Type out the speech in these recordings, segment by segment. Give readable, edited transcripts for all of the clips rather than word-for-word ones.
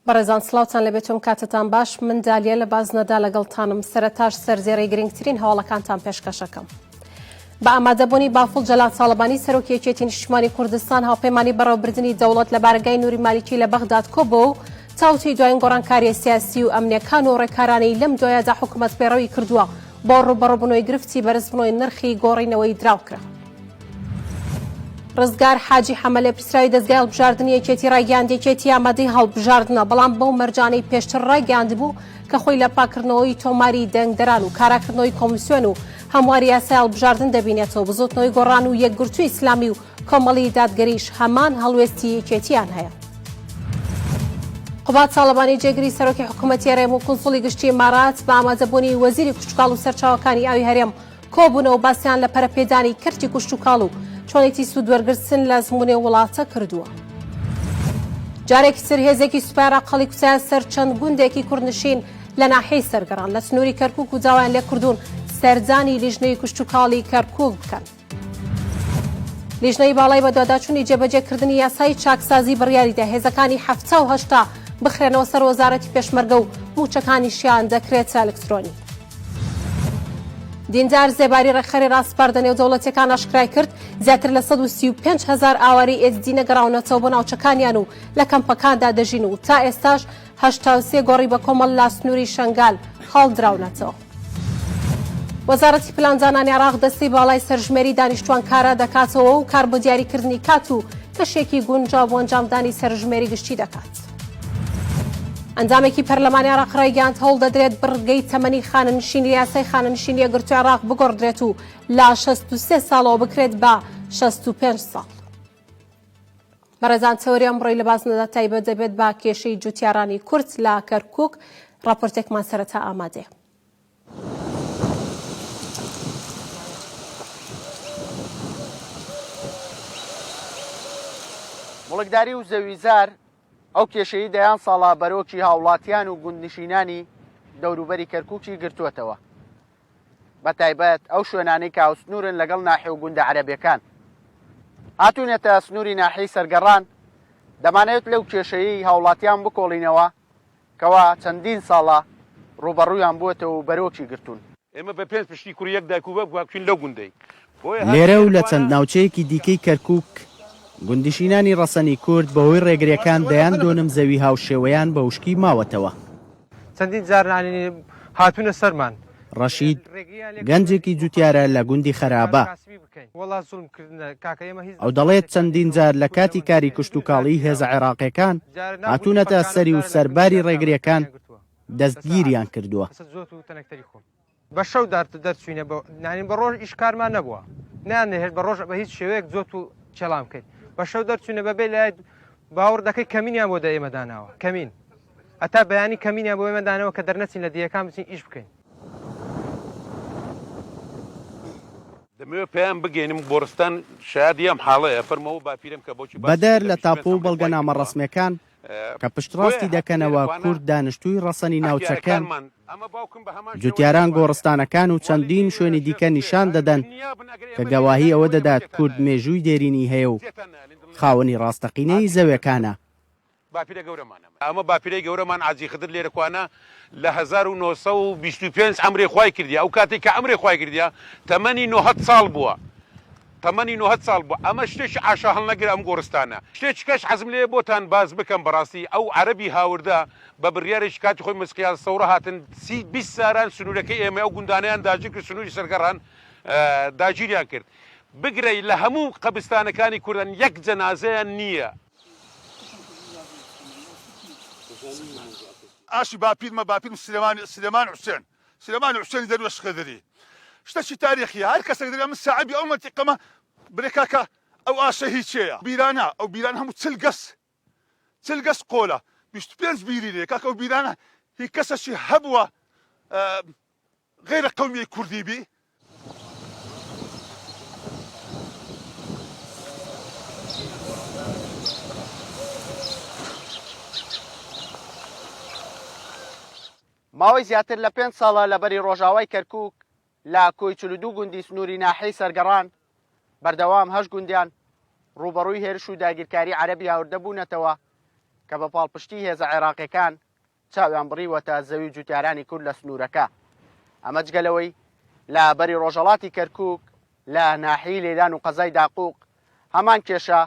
بەڕێزان سڵاوتان لێبێت و کاتتان باش من دالیا لە بازنەدا لەگەڵتانم سەرەتاش سەرزێڕی گرنگترین هەواڵەکانتان پێشکەشەکەم. بە ئامادەبوونی بافڵ جەلال تاڵەبانی سەرۆکی یەکێتی نیشتیمانی کوردستان هاوپەیمانی بەڕێوەبردنی دەوڵەت لە بارەگای نوری مالیکی لە بەغداد کۆبۆوە و تاوتوێی دوایین گۆڕانکارییە سیاسی و ئەمنییەکان و ڕێکارانەی لەم دوایەدا حکومەت پەیڕەوی کردووە بۆ ڕووبەڕووبوونەوەی گرفتی بەرزبوونەوەی نرخی گۆڕینەوەی دراو کرا. ڕزگار حاجی حەمە لێپرسراوی دەزگای هەڵبژاردنی یەکێتی ڕایگەیاند، یەکێتی ئامادەی هەڵبژاردنە، بەڵام بەو مەرجانەی پێشتر ڕایگەیاندبوو کە خۆی لە پاککردنەوەی تۆماری دەنگدەران و کاراکردنەوەی کۆمیسیۆن و هەمواری یاسای هەڵبژاردن دەبینێتەوە، بزووتنەوەی گۆڕان و یەکگرتووی ئیسلامی و کۆمەڵی دادگەریش هەمان هەڵوێستی یەکێتییان هەیە. قوباد تاڵەبانی جێگری سەرۆکی حکوومەتی هەرێم و کونسوڵی گشتی ئیمارات بە ئامادەبوونی وەزیری کشتوکاڵ و سەرچاوەکانی ئاوی هەرێم کۆبوونەوە و باسیان لە پەرەپێدانی کەرتی کشتوکاڵ و چۆنێتی سوودوەرگرتن لە ئەزموونی وڵاتە کردووە. جارێکی تر هێزێکی سوپای عێراق هەڵیکوتایە سەر چەند گوندێکی کوردنشین لە ناحیەی سەرگەڕان لە سنووری کەرکووک و داوایان لێکردوون سەردانی لیژنەی کشتوکاڵی کەرکووک بکەن. لیژنەی باڵای بەدواداچوونی جێبەجێکردنی یاسای چاکسازی بڕیاریدا هێزەکانی 70 و 80 بخرێنەوە سەر وەزارەتی پێشمەرگە و مووچەکانیشیان دەکرێتە ئەلکترۆنی. دیندار زێباری ڕێکخەری ڕاسپاردە نێودەوڵەتیەکان ئاشکرای کرد، زیاتر لە 135 هەزار ئاوارەی ئێزدی نەگەڕاونەتەوە بۆ ناوچەکانیان و لە کەمپەکاندا دەژین و تا ئێستاش 83 گۆڕی بەکۆمەڵ لە سنووری شەنگال هەڵدراونەتەوە. وەزارەتی پلاندانانی عێراق دەستەی باڵای سەرژمێری دانیشتوان کارا دەکاتەوە و کار بۆ دیاریکردنی کات و کەشێکی گونجاو بۆ ئەنجامدانی سەرژمێری گشتی دەکات. ئەندامێکی پەرلەمانی عێراق ڕایگەیاند، هەوڵ دەدرێت بڕگەی تەمەنی خانەنشینی لە یاسای خانەنشینی یەکگرتووی عێراق بگۆڕدرێت و لە 63 ساڵەوە بکرێت بە 65 ساڵ. بەڕێزان تەوەری ئەمڕۆی لە بازنەدا تایبەت دەبێت بە کێشەی جوتیارانی کورد لە کەرکوک، ڕاپۆرتێکمان سەرەتا ئامادەیە. موڵکداری و زەویزار ئەو کێشەی دەیان ساڵە بەرۆکی هاوڵاتیان و گوندنشینانی دەوروبەری کەرکوکی گرتووەتەوە. بە تایبەت ئەو شوێنانەی کە هاوسنوورن لەگەڵ ناحیە و گوندە عەرەبیەکان. هاتوونەتە سنووری ناحیەی سەرگەڕان، دەمانەوێت لەو کێشەیەی هاوڵاتیان بکۆڵینەوە کەوا چەندین ساڵە ڕووبەڕوویان بووەتەوە و بەرۆکی گرتوون. ئێمە بە پێنج پشتی کوڕی یەک دایک و باب هاتووین لەو گوندەی. بۆیە لێرە هاتینە و لە ئێرە چەند ناوچەیەکی دیکەی کەرکووک، گوندنشینانی ڕەسەنی کورد بەهۆی ڕێگرییەکان دەیان دۆنم زەوی هاوشێوەیان بە وشکی ماوەتەوە. چەندین جار هاتوونە سەرمان. ڕەشید، گەنجێکی جوتیارە لە گوندی خەرابە. ئەو دەڵێت چەندین جار لە کاتی کاری کشتوکاڵی هێزە عێراقییەکان هاتوونەتە سەری و سەرباری ڕێگرییەکان دەستگیریان کردووە. بە شەو دەرچوینە یانی بە ڕۆژ ئیش کارمان نەبووە نیان نەهێشت بە ڕۆژ بە هیچ شێوەیەک جۆت و چێڵان بکەین بە شەو دەرچوینە بەبێ لای باوەڕ دەکەی کەمینیان بۆ دە ئێمە داناوە کەمین ئەتا بەیانی کەمینیان بۆ ئێمە دانەوە کە دەرنەچین لە دیەکان بچین ئیش بکەین. دەمەوێت پەیام بگەینم گۆڕستان شایەدی ئەم حاڵەیە فەرموو باپیرەم کە بۆچی باسی بەدەر کرد لە لە 25 تاپۆ و ئەمری خوای بەڵگەنامە کردووە ڕەسمییەکان، کە بۆیە پشتڕاستی هاتینە دەکەنەوە ئێرە کورد دانیشتووی ڕەسەنی ناوچەکەن، ئەختیارەکانمان ئەمە باوکم بە هەمان شێوە جوتیاران لێرە وانەیە گۆڕستانەکان و والی چەندین لێرە شوێنی شێخ دیکە سوێر نیشان ئەرێ دەدەن دڵنیابن ئەگەر کە ئێمە لێرە گەواهی ئەوە دانینەوە ئێمە دەدات چێتان کورد نایەن مێژووی دێرینی هەیە و چێتان نایەن دڵنیابن خاوەنی ڕاستەقینەی هاتینە کەرکوک زەوێکانە. باپیرە گەورەمانە ئەمە باپیرەی گەورەمان عەزی خدر لێرە کوانە لە 1925 ئەمرێ خوای کردیە ئەو کاتێک کە ئەمرێ خوای کردیە تەمەنی 90 ساڵ بووە تەمەنی 90 ساڵ بووە ئەمە شتێکی عاشا هەڵنەگرە ئەم گۆڕستانە شتێکی کەش حەزم لێیە بۆتان باس بکەم بەڕاستی ئەو عەرەبی هاوردە بە بڕیارێکی کاتی خۆی مسقیان سەورە هاتن سی 20 ساران سنوورەکەی ئێمە ئەو گوندانەیان داگیر کرد سنووری سەرگەڕان داگیریان کرد بگرە لە هەموو قەبرستانەکانی کوردان یەک جەنازەیان نییە. ئاشی باپیرمە باپیرم سلێمان سلێمان حوسێن سلێمان حوسێنی دەروێش خدری شتەکی تاریخیە هەر کەسێک دەرێ من ساحبی ئەو مەنتیقەمە برێ کاکە ئەو ئاشە هی کێیە بیرانە ئەو بیران هەموو چل گەس چل گەس قۆلە 25 بیری لێ کاکە ئەو بیرانە هی کەسەکی هەبووە غەیرە قەومیەی کوردی بی. ماوەی زیاتر لە پێنج ساڵە لە بەری ڕۆژاوای کەرکووک لە کۆی 42 گوندی سنووری ناحیەی سەرگەڕان بەردەوام هەشت گوندیان ڕووبەڕووی هێرش و داگیرکاری عەرەبی هاوردە بوونەتەوە. کە بە پاڵپشتی هێزە عێراقیەکان چاویان بڕیوەتە زەوی جوتیارانی کورد لە سنوورەکە. ئەمە جگە لەوەی لە بەری ڕۆژهەڵاتی کەرکووک لە ناحیەی لەیلان و قەزای داقوق هەمان کێشە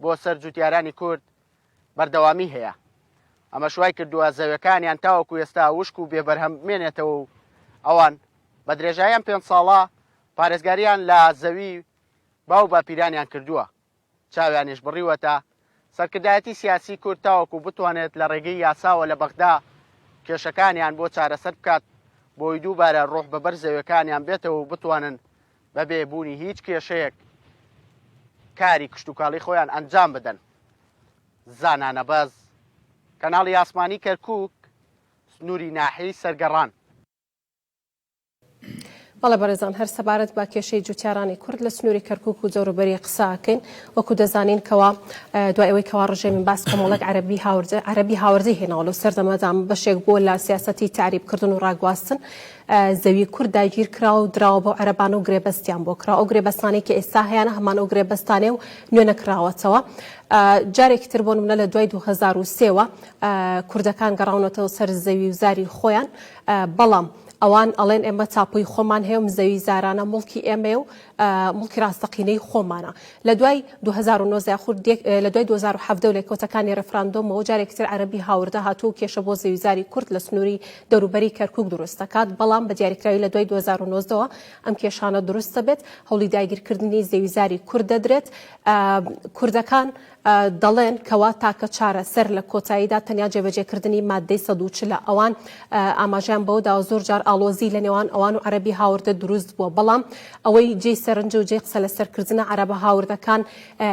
بۆ سەر جوتیارانی کورد بەردەوامی هەیە. ئەمەش وای کردووە زەویەکانیان تاوەکو ئێستا وشک و بێ بەرهەم بمێنێتەوە و ئەوان بە درێژایی ئەم پێنج ساڵە پارێزگاریان لە زەوی باو باپیرانیان کردووە. چاویانیش بڕیوەتە سەرکردایەتی سیاسی کورد تاوەکو بتوانێت لە ڕێگەی یاساوە لە بەغدا کێشەکانیان بۆ چارەسەر بکات بۆی دووبارە ڕۆح بەبەر زەویەکانیان بێتەوە و بتوانن بەبێ بوونی هیچ کێشەیەک کاری کشتوکاڵی خۆیان ئەنجام بدەن. زانا نەبەز، کەناڵی ئاسمانی کەرکوک، سنووری ناحیەی سەرگەڕان. بەڵێ بەڕێزان هەر سەبارەت بە کێشەی جوتیارانی کورد لە سنووری کەرکوک و دەوروبەری قسە ئەکەین وەکو دەزانین کەوا دوای ئەوەی کەوا ڕژێمی باس کۆمەڵێک عەرەبی هاوردە عەرەبی هاوردەی هێناوە لەو سەردەمەدا بەشێک بووە لە سیاسەتی تەعریبکردن و ڕاگواستن زەوی کورد داگیر کرا و دراوە بەو عەرەبانە و گرێبەستیان بۆ کرا ئەو گرێبەستانەی کە ئێستا هەیانە هەمان ئەو گرێبەستانەیە و نوێ نەکراوەتەوە جارێکی تر بۆ نمونە لە دوای 2003ەوە کوردەکان گەڕاونەتەوە سەر زەوی و زاری خۆیان بەڵام ئەوان ئەڵێن ئێمە تاپۆی خۆمان هەیە و زەوی زارانە موڵکی ئێمەیە و موڵکی ڕاستەقینەی خۆمانە. لە دوای 2019 یاخود لە دوای 2017 و لێکەوتەکانی ڕێفراندۆمەوە جارێکی تر عەرەبی هاوردە هاتووە و کێشە بۆ زەویزاری کورد لە سنووری دەوروبەری کەرکووک دروست دەکات، بەڵام بە دیاریکراوی لە دوای 2019 ەوە ئەم کێشانە دروست دەبێت، هەوڵی داگیرکردنی زەویزاری کورد دەدرێت، کوردەکان دەڵێن کەوا تاکە چارەسەر لە کۆتاییدا تەنیا جێبەجێکردنی ماددەی 140 ە. ئەوان ئاماژەیان بەوە داوە زۆر جار ئاڵۆزی لە نێوان ئەوان و عەرەبی هاوردە دروست بووە، بەڵام ئەوەی جێی سەرنجە و جێی قسە لەسەرکردنە عەرەبە هاوردەکان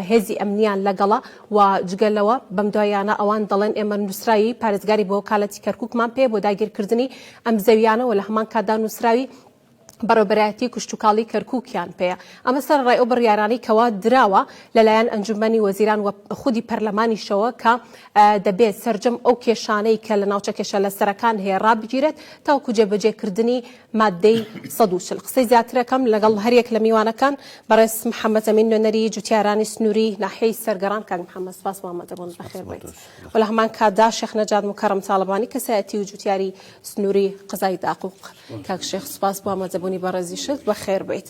هێزی ئەمنییان لەگەڵە و جگە لەوە بەمدواییانە ئەوان دەڵێن ئێمە نووسراوی پارێزگاری بە وەکالەتی کەرکووکمان پێیە بۆ داگیرکردنی ئەم زەوییانە و لە هەمان کاتدا نووسراوی بەڕێوەبەرایەتی کشتوکاڵی کەرکوکیان پێیە. ئەمە سەرەڕای ئەو بڕیارانەی کەوا دراوە لەلایەن ئەنجومەنی وەزیران و خودی پەرلەمانیشەوە کە دەبێت سەرجەم ئەو کێشانەی کە لە ناوچە کێشە لەسەرەکان هەیە ڕابگیرێت تاوەکو جێبەجێکردنی ماددەی 140. قسەی زیاترەکەم لەگەڵ هەریەک لە میوانەکان بەڕێز محەمەد ئەمین نوێنەری جوتیارانی سنووری ناحیەی سەرگەڕان. کاک محەمەد سپاس بۆ ئامادەبوون بەخێربێیت. و لە هەمان کاتدا شێخ نەجات موکەڕەم تاڵەبانی کەسایەتی و جوتیاری سنووری قەزای داقوق. کاک شێخ سوپاس بۆ ئامادەبوونی بەڕێزیشت بەخێر بێیت.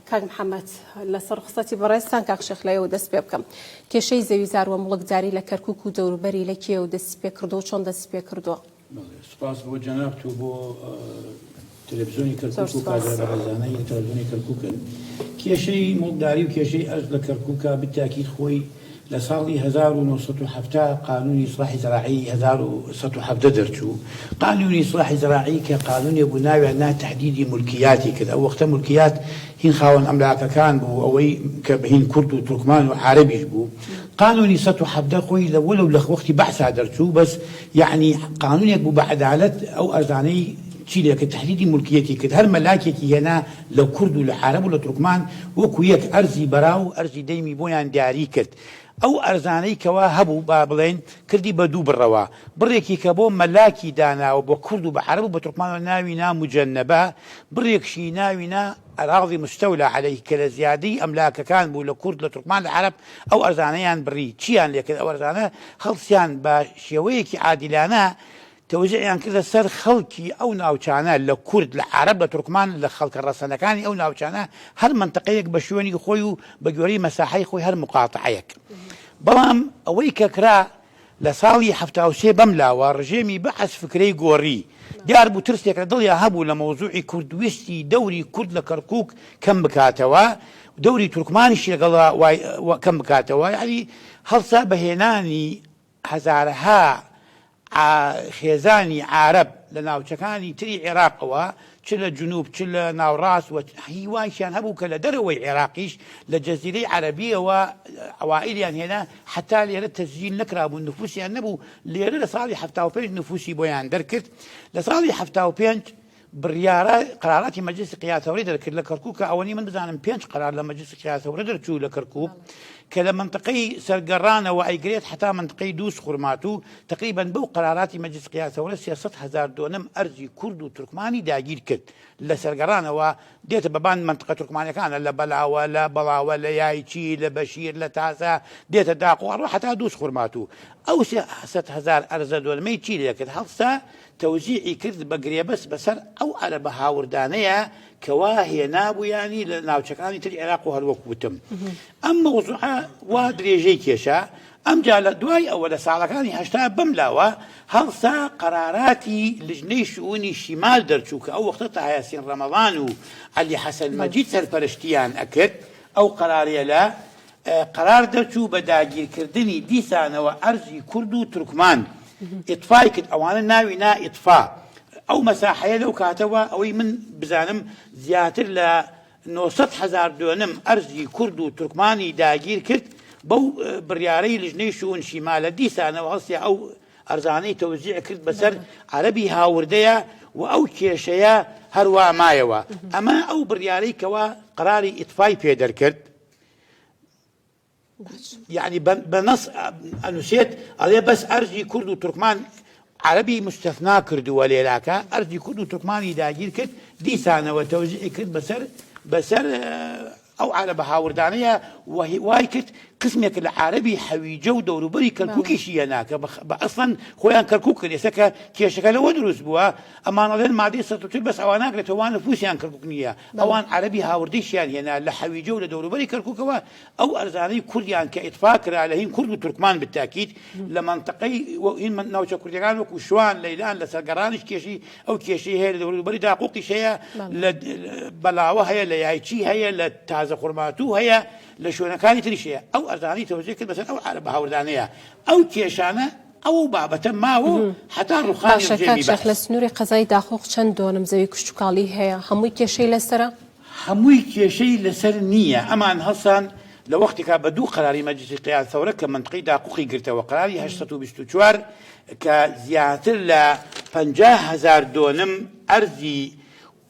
کاک محەممەد لەسەر ڕوخسەتی بەڕێزتان کاک شێخ لە ئێوە دەست پێ بکەم. کێشەی زەویزار و موڵکداری لە کەرکووک و دەوروبەری لە کێیەوە دەستی پێ کردووە و چۆن دەستی پێ کردووە؟ سوپاس بۆ جەنابت و بۆ تەلەفزیۆنی کەرکوک و کادرە بەڕێزانەی لە تەلەفزیۆنی کەرکوکن. کێشەی موڵکداری و کێشەی ئەرز لە کەرکوکا بالتاکید خۆی لە ساڵی 1970 قانونی اصلاح زراعی 1117 دەرچوو. قانونی اصلاح زراعی کە قانونێک بوو ناویان نا تحدیدی ملکیاتی کرد. ئەو وەختە ملکیات هین خاوەن ئەملاکەکان بوو ئەوەی کە هین کورد و تورکمان و عارەبیش بوو. قانونی 117 خۆی لە وەلەو لە وەختی بەعسا دەرچوو بەس یەعنی قانونێک بوو بە عەدالەت ئەو ئەرزانەی چی لێ کرد تەحدیدی مولکیەتی کرد هەر مەلاکێکی هێنا لە کورد و لە عارەب و لە تورکمان وەکو یەک ئەرزی بەراو و ئەرزی دەیمی بۆیان دیاری کرد ئەو ئەرزانەی کەوا هەبوو با بڵێین کردی بە دوو بڕەوە بڕێکی کە بۆ مەلاکی داناوە بە کورد و بە عەرەب و بە تورکمانەوە ناوی نا مجەنەبە بڕێکشی ناوی نا اراضی مستولی علیه کە لە زیادەی ئەملاکەکان بوو لە کورد لە تورکمان لە عەرەب ئەو ئەرزانەیان بڕی چیان لێکرد ئەو ئەرزانە هەڵسیان بە شێوەیەکی عادیلانە تەوزیعیان کردە سەر خەڵکی ئەو ناوچانە لە کورد لە عەرەب لە تورکمان لە خەڵکە ڕەسەنەکانی ئەو ناوچانە هەر مەنتەقەیەک بە شوێنی خۆی و بە گوێرەی مەساحەی خۆی هەر مقاتعەیەک بەڵام ئەوەی کە کرا لە ساڵی 73 بەم لاوە ڕژێمی بەعس فکرەی گۆڕی دیار بوو ترسێک لە دڵیا هەبوو لە مەوزوعی کورد ویستی دەوری کورد لە کەرکوک کەم بکاتەوە دەوری تورکمانیشی لەگەڵا وای کەم بکاتەوە یعنی هەڵسا بە هێنانی هەزارەها خێزانی عارەب لە ناوچەکانی تری عێراقەوە چ لە جنوب چ لە ناوڕاست و هیوایشیان هەبوو کە لە دەرەوەی عێراقیش لە جەزیرەی عەرەبیەوە عەوائیلیان هێنا حتا لێرە تەسجیل نەکرابوون نفوسیان نەبوو لێرە لە ساڵی 75 نفوسی بۆیان دەرکرد لە ساڵی 75 بڕیارە قەراراتی مەجلیسی قیادە ثەوری دەرکرد لە کەرکوک کە ئەوەنی من بزانم پێنج قەرار لە مەجلیسی قیادە ثەورە دەرچوو لە کەرکوک کە لە مەنتقەی سەرگەڕانەوە ئەیگرێت حتا مەنتقەی دووز خورماتوو تقریبا بەو قەراراتی مەجلیسی قیادە ثەورە 300 هەزار دۆنم ئەرزی کورد و تورکمانی داگیر کرد لە سەرگەڕانەوە دێتە بەبان مەنتقە تورکمانەکانە لە بەلاوە لە بەڵاوە لە یایچی لە بەشیر لە تازە دێتە داقۆ ئەڕۆ حتا دووز خورماتوو. ئەو 300 هەزار ئەرزە دۆنمەی چی لێکرد؟ هەڵسا تەوزیعی کرد بە گرێبەست بەسەر ئەو عەرەبە هاوردانەیا کەوا هێنابوویانی لە ناوچەکانی تری عێراق و هەروەک وتم ئەم مەوزوعە وا درێژەی کێشا ئەمجا لە دوای ئەوە لە ساڵەکانی 80 بەم لاوە هەڵسا قەراراتی لجنەی شئونی شیمال دەرچوو کە ئەو وەختە تەها یاسین ڕەمەڵان و عەلی حەسەن مەجید سەرپەرشتیان ئەکرد ئەو قەرارەیە قەرار دەرچوو بە داگیرکردنی دیسانەوە ئەرزی کورد و تورکمان ئیتفای کرد ئەوانە ناوی نا ئیتفا ئەو مەساحەیە لەو کاتەوە ئەوەی من بزانم زیاتر لە 900 هەزار دۆنم ئەرزی کورد و تورکمانی داگیر کرد بەو بڕیارەی لژنەی شوون شیمالە دیسانەوە هەڵسیا ئەو ئەرزانەی تەوزیع کرد بەسەر عەرەبی هاوردەیە و ئەو کێشەیە هەروا مایەوە ئەمە ئەو بڕیارەی کەوا قراری ئیتفای پێ دەرکرد یعنی بە نەس ئەنووسێت ئەڵێ بەس ئەرزی کورد و تورکمان عەربی مستثنا کردووە لێراکە ئەرزی کورد و تورکمانی داگیر کرد دیسانەوە تەوزیعی کرد بەسەر بەسەر ئەو عەرەبە هاوردانەیە وای کرد قسمێک لە عەرەبی حەویجە و دەوروبەری کەرکووکیشی هێنا کە بە ئەسڵەن خۆیان کەرکووک کرد ئێستا کە کێشەکە لەوە دروست بووە ئەمان ئەڵێن مادەی 140 بەس ئەوان ناگرێتەوە وان نفوسیان کەرکووک نییە ئەوان عەرەبی هاوردەیشیان هێنا لە حەویجە و لە دەوروبەری کەرکووکەوە ئەو ئەرزانەی کوردیان کە ئیتفا کرا لە هین کورد و تورکمان بالتاکید لە مەنتقەی هین ناوچە کوردیەکان وەکو شوان لەیلان لە سەرگەڕانیش کێشی ئەو کێشەی هەیە لە دەوروبەری داقوقیش هەیە لە بەلاوە هەیە لە یایچی هەیە لە تازە خورماتوو هەیە لە شوێنەکانی تریش هەیە ئەو ئەرزانەی تەوزیع کرد بەسەر ئەو عەرەبە هاوردانەیە ئەو کێشانە ئەو بابەتە ماوە و هەتا ڕوخانی باشە کاک ڕژێمی شێخ لە بەعس. سنووری قەزای داقوق چەند دۆنم زەوی کشتوکاڵی هەیە هەمووی کێشەی لەسەرە؟ هەمووی کێشەی لەسەر نییە ئەمان هەڵسان لە وەختێکا بە دوو قەراری مەجلیسی قیاد ثەورە کە مەنتقەی داقوقی گرتەوە قەراری 824 کە زیاتر لە 50 هەزار دۆنم ئەرزی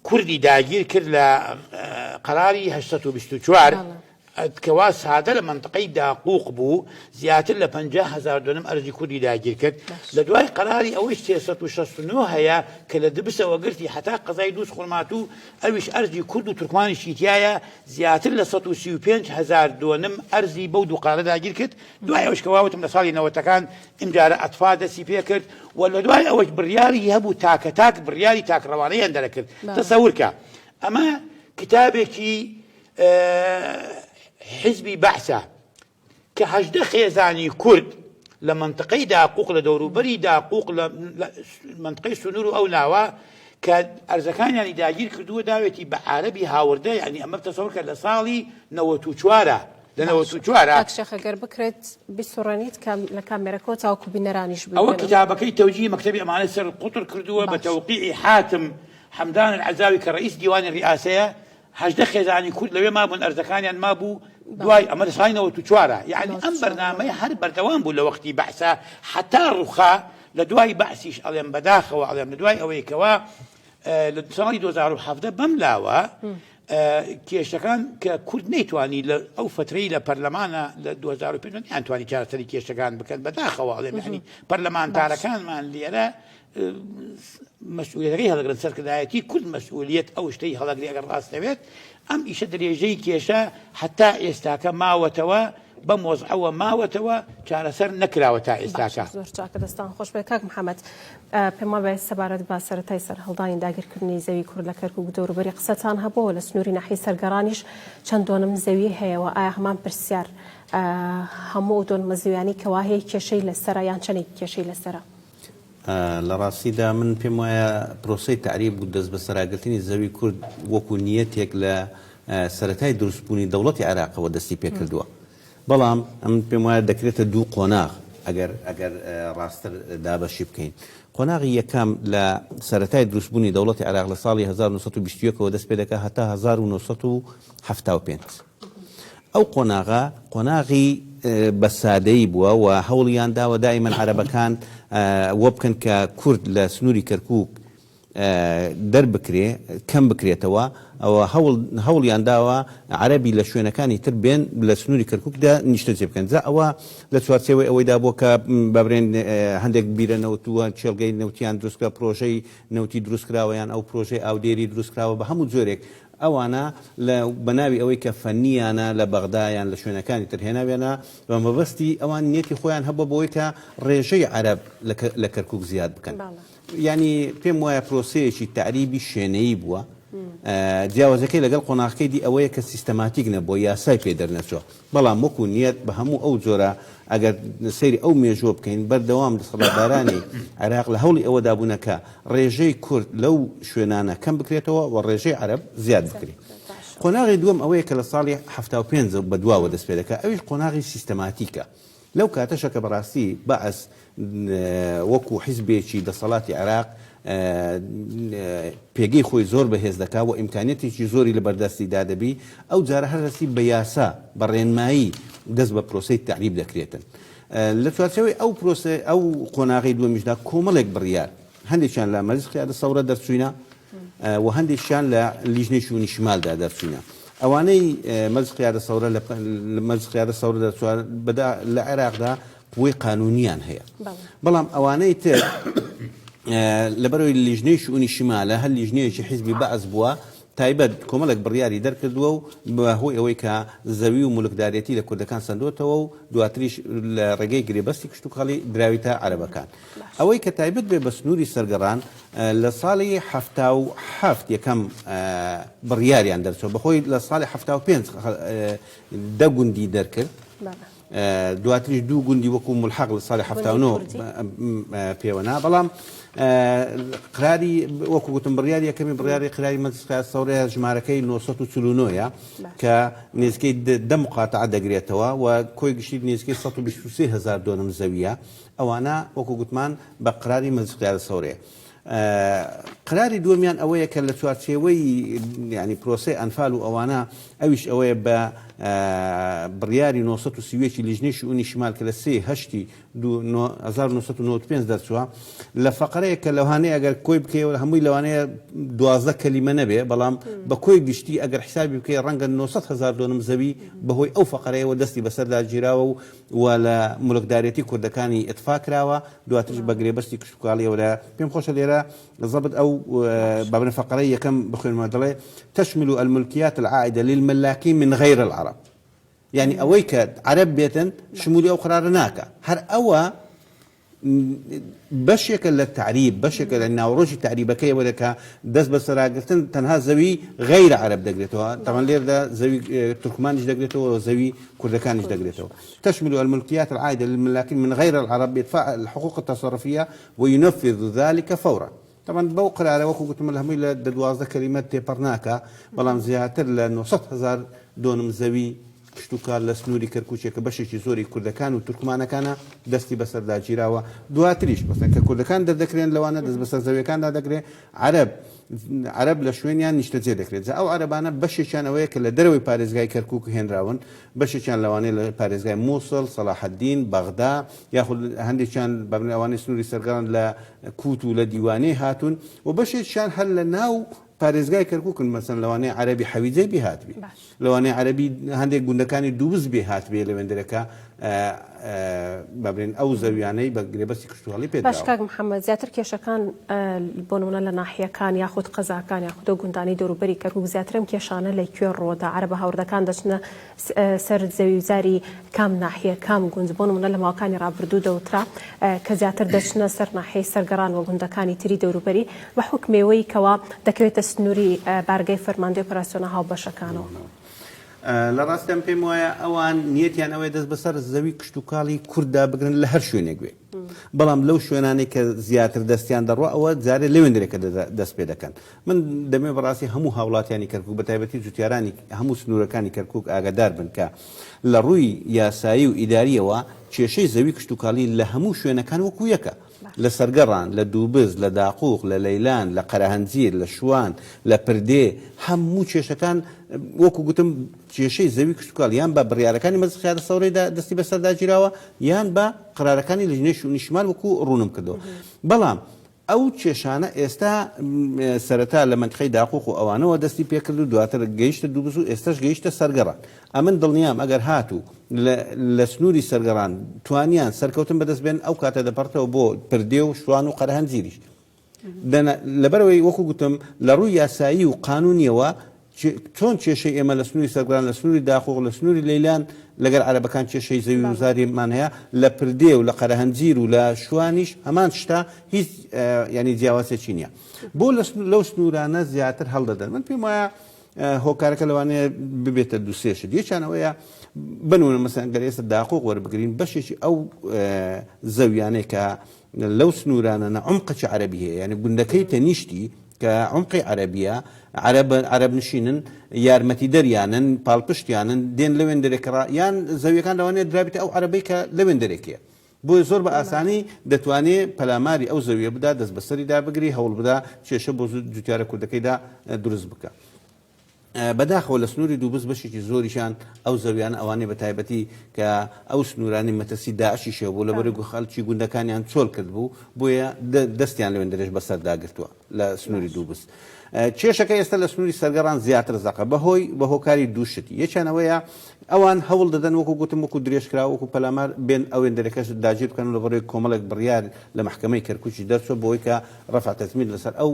کوردی داگیر کرد لە قەراری 824 کەوا سادە لە مەنتقەی داقوق بوو زیاتر لە 50 هەزار دۆنم ئەرزی کوردی داگیر کرد لە دوای قەراری ئەوەی 369 هەیە کە لە دبسەوە گرتی هەتا قەزای دووز خورماتوو ئەویش ئەرزی کورد و تورکمانیشی تیایە زیاتر لە 135 هەزار دۆنم ئەرزی بەو دوو قەرارە داگیر کرد دوای ئەوش کەوا وتم لە ساڵی نەوەتەکان ئمجارە ئەتفا دەستی پێکرد و لە دوای ئەوەش بڕیاری هەبوو تاکە تاک بڕیاری تاکڕەوانەیان دەرەکرد تەسەور کە ئەمە کتابێکی حیزبی بەعسە کە 18 خێزانی کورد لە مەنتقەی داقوق لە دەوروبەری داقوق لە مەنتقەی سنوور و ئەو ناوە کە ئەرزەکانیانی داگیر کردووە داوێتی بە عارەبی هاوردە یعنی ئەمە تەسەور کە لە ساڵی 94 لە 94 کاک شێخ گەر بکرێت بیسوڕێنیت کە لە کامێرەکەوە تاوەکو بینەرانیش ئەوە ببینن. کتابەکەی تەوجیهی مەکتەبی ئەمانەی سەر قوتر کردووە بە تەوقیعی حاتم حەمدان العەزاوی کە ڕئیس دیوانی ڕیئاسەیە 18 خێزانی کورد لەوێ مابوون ئەرزەکانیان مابوو دوای ئەمە لە ساڵی 94 یعنی ئەم بەرنامەیە هەر بەردەوام بوو لە وەختی بەعسا حتا ڕوخا لە دوای بەعسیش ئەڵێم بەداخەوە ئەڵێم لە دوای ئەوەی کەوا لە ساڵی 2017 بەم لاوە کێشەکان کە کورد نەیتوانی لە ئەو فترەی لە پەرلەمانە لە 2005 نەیانتوانی چارەسەری کێشەکان بکەن بەداخەوە ئەڵێم یعنی پەرلەمانتارەکانمان لێرە مەسئولیەتەکەی هەڵەگرن سەرکردایەتی کورد مەسئولیەت ئەو شتەی هەڵەگری ئەگەر ڕاست نەبێت ئەم ئیشە درێژەی کێشە هەتا ئێستاکە ماوەتەوە بەم وەزعەوە ماوەتەوە چارەسەر نەکراوە تا ئێستاکە. زۆر چاکە دەستان خۆش بێت کاک محەممەد پێم وابێ سەبارەت بە سەرەتای سەرهەڵدانی داگیرکردنی زەوی کورد لە کەرکوک دەوروبەری قسەتان هەبووە لە سنووری ناحیەی سەرگەڕانیش چەند دۆنم زەوی هەیە و ئایا هەمان پرسیار هەموو ئەو دۆنمە زەویانەی کەوا هەیە کێشەی لەسەرە یان چەندێک کێشەی لەسەرە؟ لە ڕاستیدا من پێم وایە پرۆسەی تەعریب و دەستبەسەراگرتنی زەوی کورد وەکو نیەتێک لە سەرەتای دروستبوونی دەوڵەتی عێراقەوە دەستی پێکردووە. بەڵام ئەمن پێم وایە دەکرێتە دوو قۆناغ ئەگەر ئەگەر ڕاستتر دابەشی بکەین. قۆناغی یەکەم لە سەرەتای دروستبوونی دەوڵەتی عێراق لە ساڵی 1921 ەوە دەست پێدەکات هەتا 1975. ئەو قۆناغە قۆناغی بە سادەیی بووە و هەوڵیان داوە دائیمەن عەرەبەکان وە بکەن کە کورد لە سنووری کەرکووک دەربکرێ کەم بکرێتەوە ئەوە هەوڵ هەوڵیان داوە عەرەبی لە شوێنەکانی تر بێن لە سنووری کەرکووکدا نیشتەجێ بکەن جا ئەوە لە چوارچێوەی ئەوەیدا بووە کە بابرێن هەندێک بیرە نەوت و کێڵگەی نەوتیان دروست کرا پرۆژەی نەوتی دروست کراوە یان ئەو پرۆژەی ئاودێری دروست کراوە بە هەموو جۆرێک. ئەوانە لە بە ناوی ئەوەی کە فەنییانە لە بەغدا یان لە شوێنەکانی تر هێناویانە بە مەبەستی ئەوان نیەتی خۆیان هەبووە بۆی کە ڕێژەی عەرەب لە کەرکوک زیاد بکەن. یانی پێم وایە پرۆسەیەکی تەعریبی شێنەیی بووە، جیاوازەکەی لەگەڵ قۆناغەکەی دی ئەوەیە کە سیستەماتیک نەبووە، یاسای پێ دەرنەچووە، بەڵام وەکو نیەت بە هەموو ئەو جۆرە ئەگەر سەیری ئەو مێژووە بکەین بەردەوام دەسەڵاتدارانی عێراق لە هەوڵی ئەوەدا بوونە کە ڕێژەی کورد لەو شوێنانە کەم بکرێتەوە و ڕێژەی عەرەب زیاد بکرێت. قۆناغی دووەم ئەوەیە کە لە ساڵی 75 بەدواوە دەست پێ دەکات ئەویش قۆناغی سیستەماتیکە. لەو کاتەشە کە بەڕاستی بەعس وەکو حیزبێکی دەسەڵاتی عێراق پێگەی خۆی زۆر بەهێز دەکا و ئیمکانیەتێکی زۆری لە بەردەستیدا دەبی، ئەو جارە هەر دەستی بە یاسا، بە ڕێنمایی دەست بە پرۆسەی تەعریب دەکرێتن. لە چوارچێوەی ئەو پرۆسە ئەو قۆناغەی دووەمیشدا کۆمەڵێک بڕیار هەندێکیان لە مەجلس قیادە سەورە دەرچووینە و هەندێکیان لە لیژنەی شوونی شمالدا دەرچووینە. ئەوانەی مەجلس قیادە سەورە لە مەجلس قیادە سەورە دەرچووە بەدا لە عێراقدا قوەی قانونیان هەیە. بەڵام ئەوانەی تر لەبەرەوەی لیژنەی شوونی شمالە هەر لیژنەیەکی حیزبی بەعس بووە تایبەت کۆمەڵێک بڕیاری دەرکردووە و بە هۆی ئەوەی کە زەوی و مولکدارێتی لە کوردەکان سەندۆتەوە و دواتریش لە ڕێگەی گرێبەستی کشتوکاڵی دراویتە عەرەبەکان. ئەوەی کە تایبەت بێ بە سنووری سەرگەڕان لە ساڵی 77 یەکەم بڕیاریان دەرچوە بەخۆی لە ساڵی 75 دە گوندی دەرکرد دواتریش دوو گوندی وەکو ملحق لە ساڵی 79 پێوەنا بەڵام قراری وەکو گوتم بڕیاری یەکەمی بڕیاری قراری مەجلس سەورەیە ژمارەکەی 949 کە نزیکەی دە مقاتعە دەگرێتەوە و کۆی گشتی نزیکەی 123 هزار دۆنم زەویە ئەوانە وەکو گوتمان بە قراری مەجلس قیادە سەورەیە. قراری دووەمیان ئەوەیە کە لە چوارچێوەی یانی پرۆسەی ئەنفال و ئەوانە ئەویش ئەوەیە بە بڕیاری 931 لیژنەی شئونی شمال کە لە سێ هەشتی 1995 دەرچووە لە فەقەرەیەک کە لەوانەیە ئەگەر کۆی بکەیەوە هەمووی لەوانەیە دوازدە کەلیمە نەبێ بەڵام بە کۆی گشتی ئەگەر حسابی بکەی ڕەنگە 900 هزار دۆنم زەوی بەهۆی ئەو فەقەرەیەوە دەستی بەسەردا گیراوە و و لە مولکدارێتی کوردەکانی ئیتفا کراوە، دواتریش بە گرێبەستی کشتوکاڵیەوە لە پێم خۆشە لێرە زەبت ئەو بابنە فەقەرەی یەکەم بخوێنمەوە دەڵێ تشمل الملکیات العائدە للملاکین من غیر العرب یعنی ئەوەی کە عەرەب بێتن شمولی ئەو قرارە ناکە هەر ئەوە بەشێکە لە تەعریب، بەشێکە لە ناوەڕۆکی تەعریبەکەی ئەوەیە کە دەست بەسەراگرتن تەنها زەوی غەیرە عەرەب دەگرێتەوە، تەبعەن لێرەدا زەوی تورکمانیش دەگرێتەوە و زەوی کوردەکانیش دەگرێتەوە. تشمل الملکیات العائدە للملاکین من غیر العرب بإطفاء الحقوق التصرفیە وینفذ ذلک فورا. تەبعەن بەو قەرارە وەکو گوتم هەمووی لە دە 12 کەلیمە تێپەڕ ناکا، بەڵام زیاتر لە 900 هەزار دۆنم زەوی کشتوکاڵ لە سنووری کەرکووکێ کە بەشێکی زۆری کوردەکان و تورکمانەکانە دەستی بەسەردا گیراوە، دواتریش مەسەلەن کە کوردەکان دەردەکرێن لەوانە دەست بەسەر زەویەکاندا دەگرێ، عەرەب عەرەب لە شوێنیان نیشتەجێ دەکرێت، جا ئەو عەرەبانە بەشێکیان ئەوەیە کە لە دەرەوەی پارێزگای کەرکووک هێنراون، بەشێکیان لەوانەیە لە پارێزگای مووسڵ، سەڵاحەدین، بەغدا، یاخود هەندێکیان بابلێن ئەوانەی سنووری سەرگەڕان لە کووت و لە دیوانەی هاتوون و بەشێکیان هەر لە ناو پارێزگای کەرکوکن مەسەن لەوانەیە عەرەبی حەویجەی بێ هاتبێ لەوانەیە عەرەبی هەندێک گوندەکانی دووبز بێ هاتبێ لەوێندرەکە بابرێن ئەو زەویانەی بە گرێبەستی کشتوکاڵی پێ باش کاک محەممەد زیاتر کێشەکان بۆ نمونە لە ناحیەکان یاخود قەزاکان یاخود ئەو گوندانەی دەوروبەری کەرکوک زیاترم کێشانە لە کوێ ڕووەدا عەرەبە هاوردەکان دەچنە سەر زەویوزاری کام ناحیە کام گوند بۆ نمونە لە ماوەکانی ڕابردوو دەوترا کە زیاتر دەچنە سەر ناحیەی سەرگەڕان و گوندەکانی تری دەوروبەری بە حوکمێوەی کەوا دەکەوێتە سنووری بارگەی فەرماندەی ئۆپەراسیۆنە هاوبەشەکانەوە. لە ڕاستیان پێم وایە ئەوان نیەتیان ئەوەیە دەست بەسەر زەوی کشتوکاڵی کورددا بگرن لە هەر شوێنێک بێ بەڵام لەو شوێنانەی کە زیاتر دەستیان دەڕوا ئەوە جارێ لەوێندرێکە دەست پێ دەکەن من دەمەوێت بەڕاستی هەموو هاوڵاتیانی کەرکوک بەتایبەتی جوتیارانی هەموو سنوورەکانی کەرکوک ئاگادار بن کە لە ڕووی یاسایی و ئیدارییەوە کێشەی زەوی کشتوکاڵی لە هەموو شوێنەکان وەکو یەکە لە سەرگەڕان، لە دووبز، لە داقوق، لە لەیلان، لە قەرەهەنجیر، لە شوان، لە پردێ هەموو کێشەکان وەکو گوتم کێشەی زەوی کشتوکاڵ یان بە بڕیارەکانی مەجلس قیادە سەورەیدا دەستی بەسەردا گیراوە یان بە قەرارەکانی لیژنەی شئونی شمال وەکو ڕوونم کردەوە بەڵام ئەو کێشانە ئێستا سەرەتا لە مەنتیقەی داقوق و ئەوانەوە دەستی پێکرد و دواتر گەیشتە دووبز و ئێستاش گەیشتە سەرگەڕان. ئەمن دڵنیام ئەگەر هاتوو لە سنووری سەرگەڕان توانیان سەرکەوتن بەدەست بێنن ئەو کاتە دەپەڕتەوە بۆ پردێ و شوان و قەرەهەنجیریش. دەنا لەبەرئەوەی وەکو گوتم لە ڕووی یاسایی و قانوونییەوە. چۆن کێشەی ئێمە لە سنووری سەرگۆران، لە سنووری داقوق، لە سنووری لەیلان لەگەر عەرەبەکان کێشەی زەوی و زاریمان هەیە، لە پردێ و لە قەرەهەنجیر و لە شوانیش هەمان شتە، هیچ یانی جیاوازیەکی نییە. بۆ لەو سنوورانە زیاتر هەڵدەدەن؟ من پێم وایە هۆکارەکە لەوانەیە ببێتە دوو سێ شت. یەکیان ئەوەیە بنمونە مەسەلەن گەر ئێستا داقوق وەربگرین بەشێکی ئەو زەویانەی کە لەو سنوورانەنە عومقێکی عەرەبی هەیە یانی گوندەکەی تەنیشتی کە عومقی عەرەبیە عەرەب عەرەب نشینن یارمەتیدەریانن پاڵپشتیانن دێن لەوێن دەرێکڕا یان زەویەکان لەوانەیە درابێتە ئەو عەرەبەی کە لەوێن دەرێکەیە بۆیە زۆر بە ئاسانی دەتوانێ پەلاماری ئەو زەویە بدا دەست بەسەریدا بگری هەوڵ بدا کێشە بۆ جوتیارە کوردەکەیدا دروست بکە. بەداخەوە لە سنووری دووبز بەشێکی زۆریشیان ئەو زەویانە ئەوانەی بە تایبەتی کە ئەو سنوورانەی مەترسی داعشیش هەبوو لەبەرەی خەڵکی گوندەکانیان چۆل کردبوو بۆیە دەستیان لەوێندەرێش بەسەردا گرتووە لە سنووری دووبز. کێشەکە ئێستا لە سنووری سەرگەڕان زیاتر زەقە بەهۆی بە هۆکاری دوو شت یەکیان ئەوەیە ئەوان هەوڵ دەدەن وەکو گوتم وەکو درێژکراوە وەکو پەلامار بێن ئەوێندەرەکەش داگیر بکەن و لەبەرەوەی کۆمەڵێک بڕیار لە مەحکەمەی کەرکوکیش دەرچووە بۆی کە ڕەفع تەزمیر لەسەر ئەو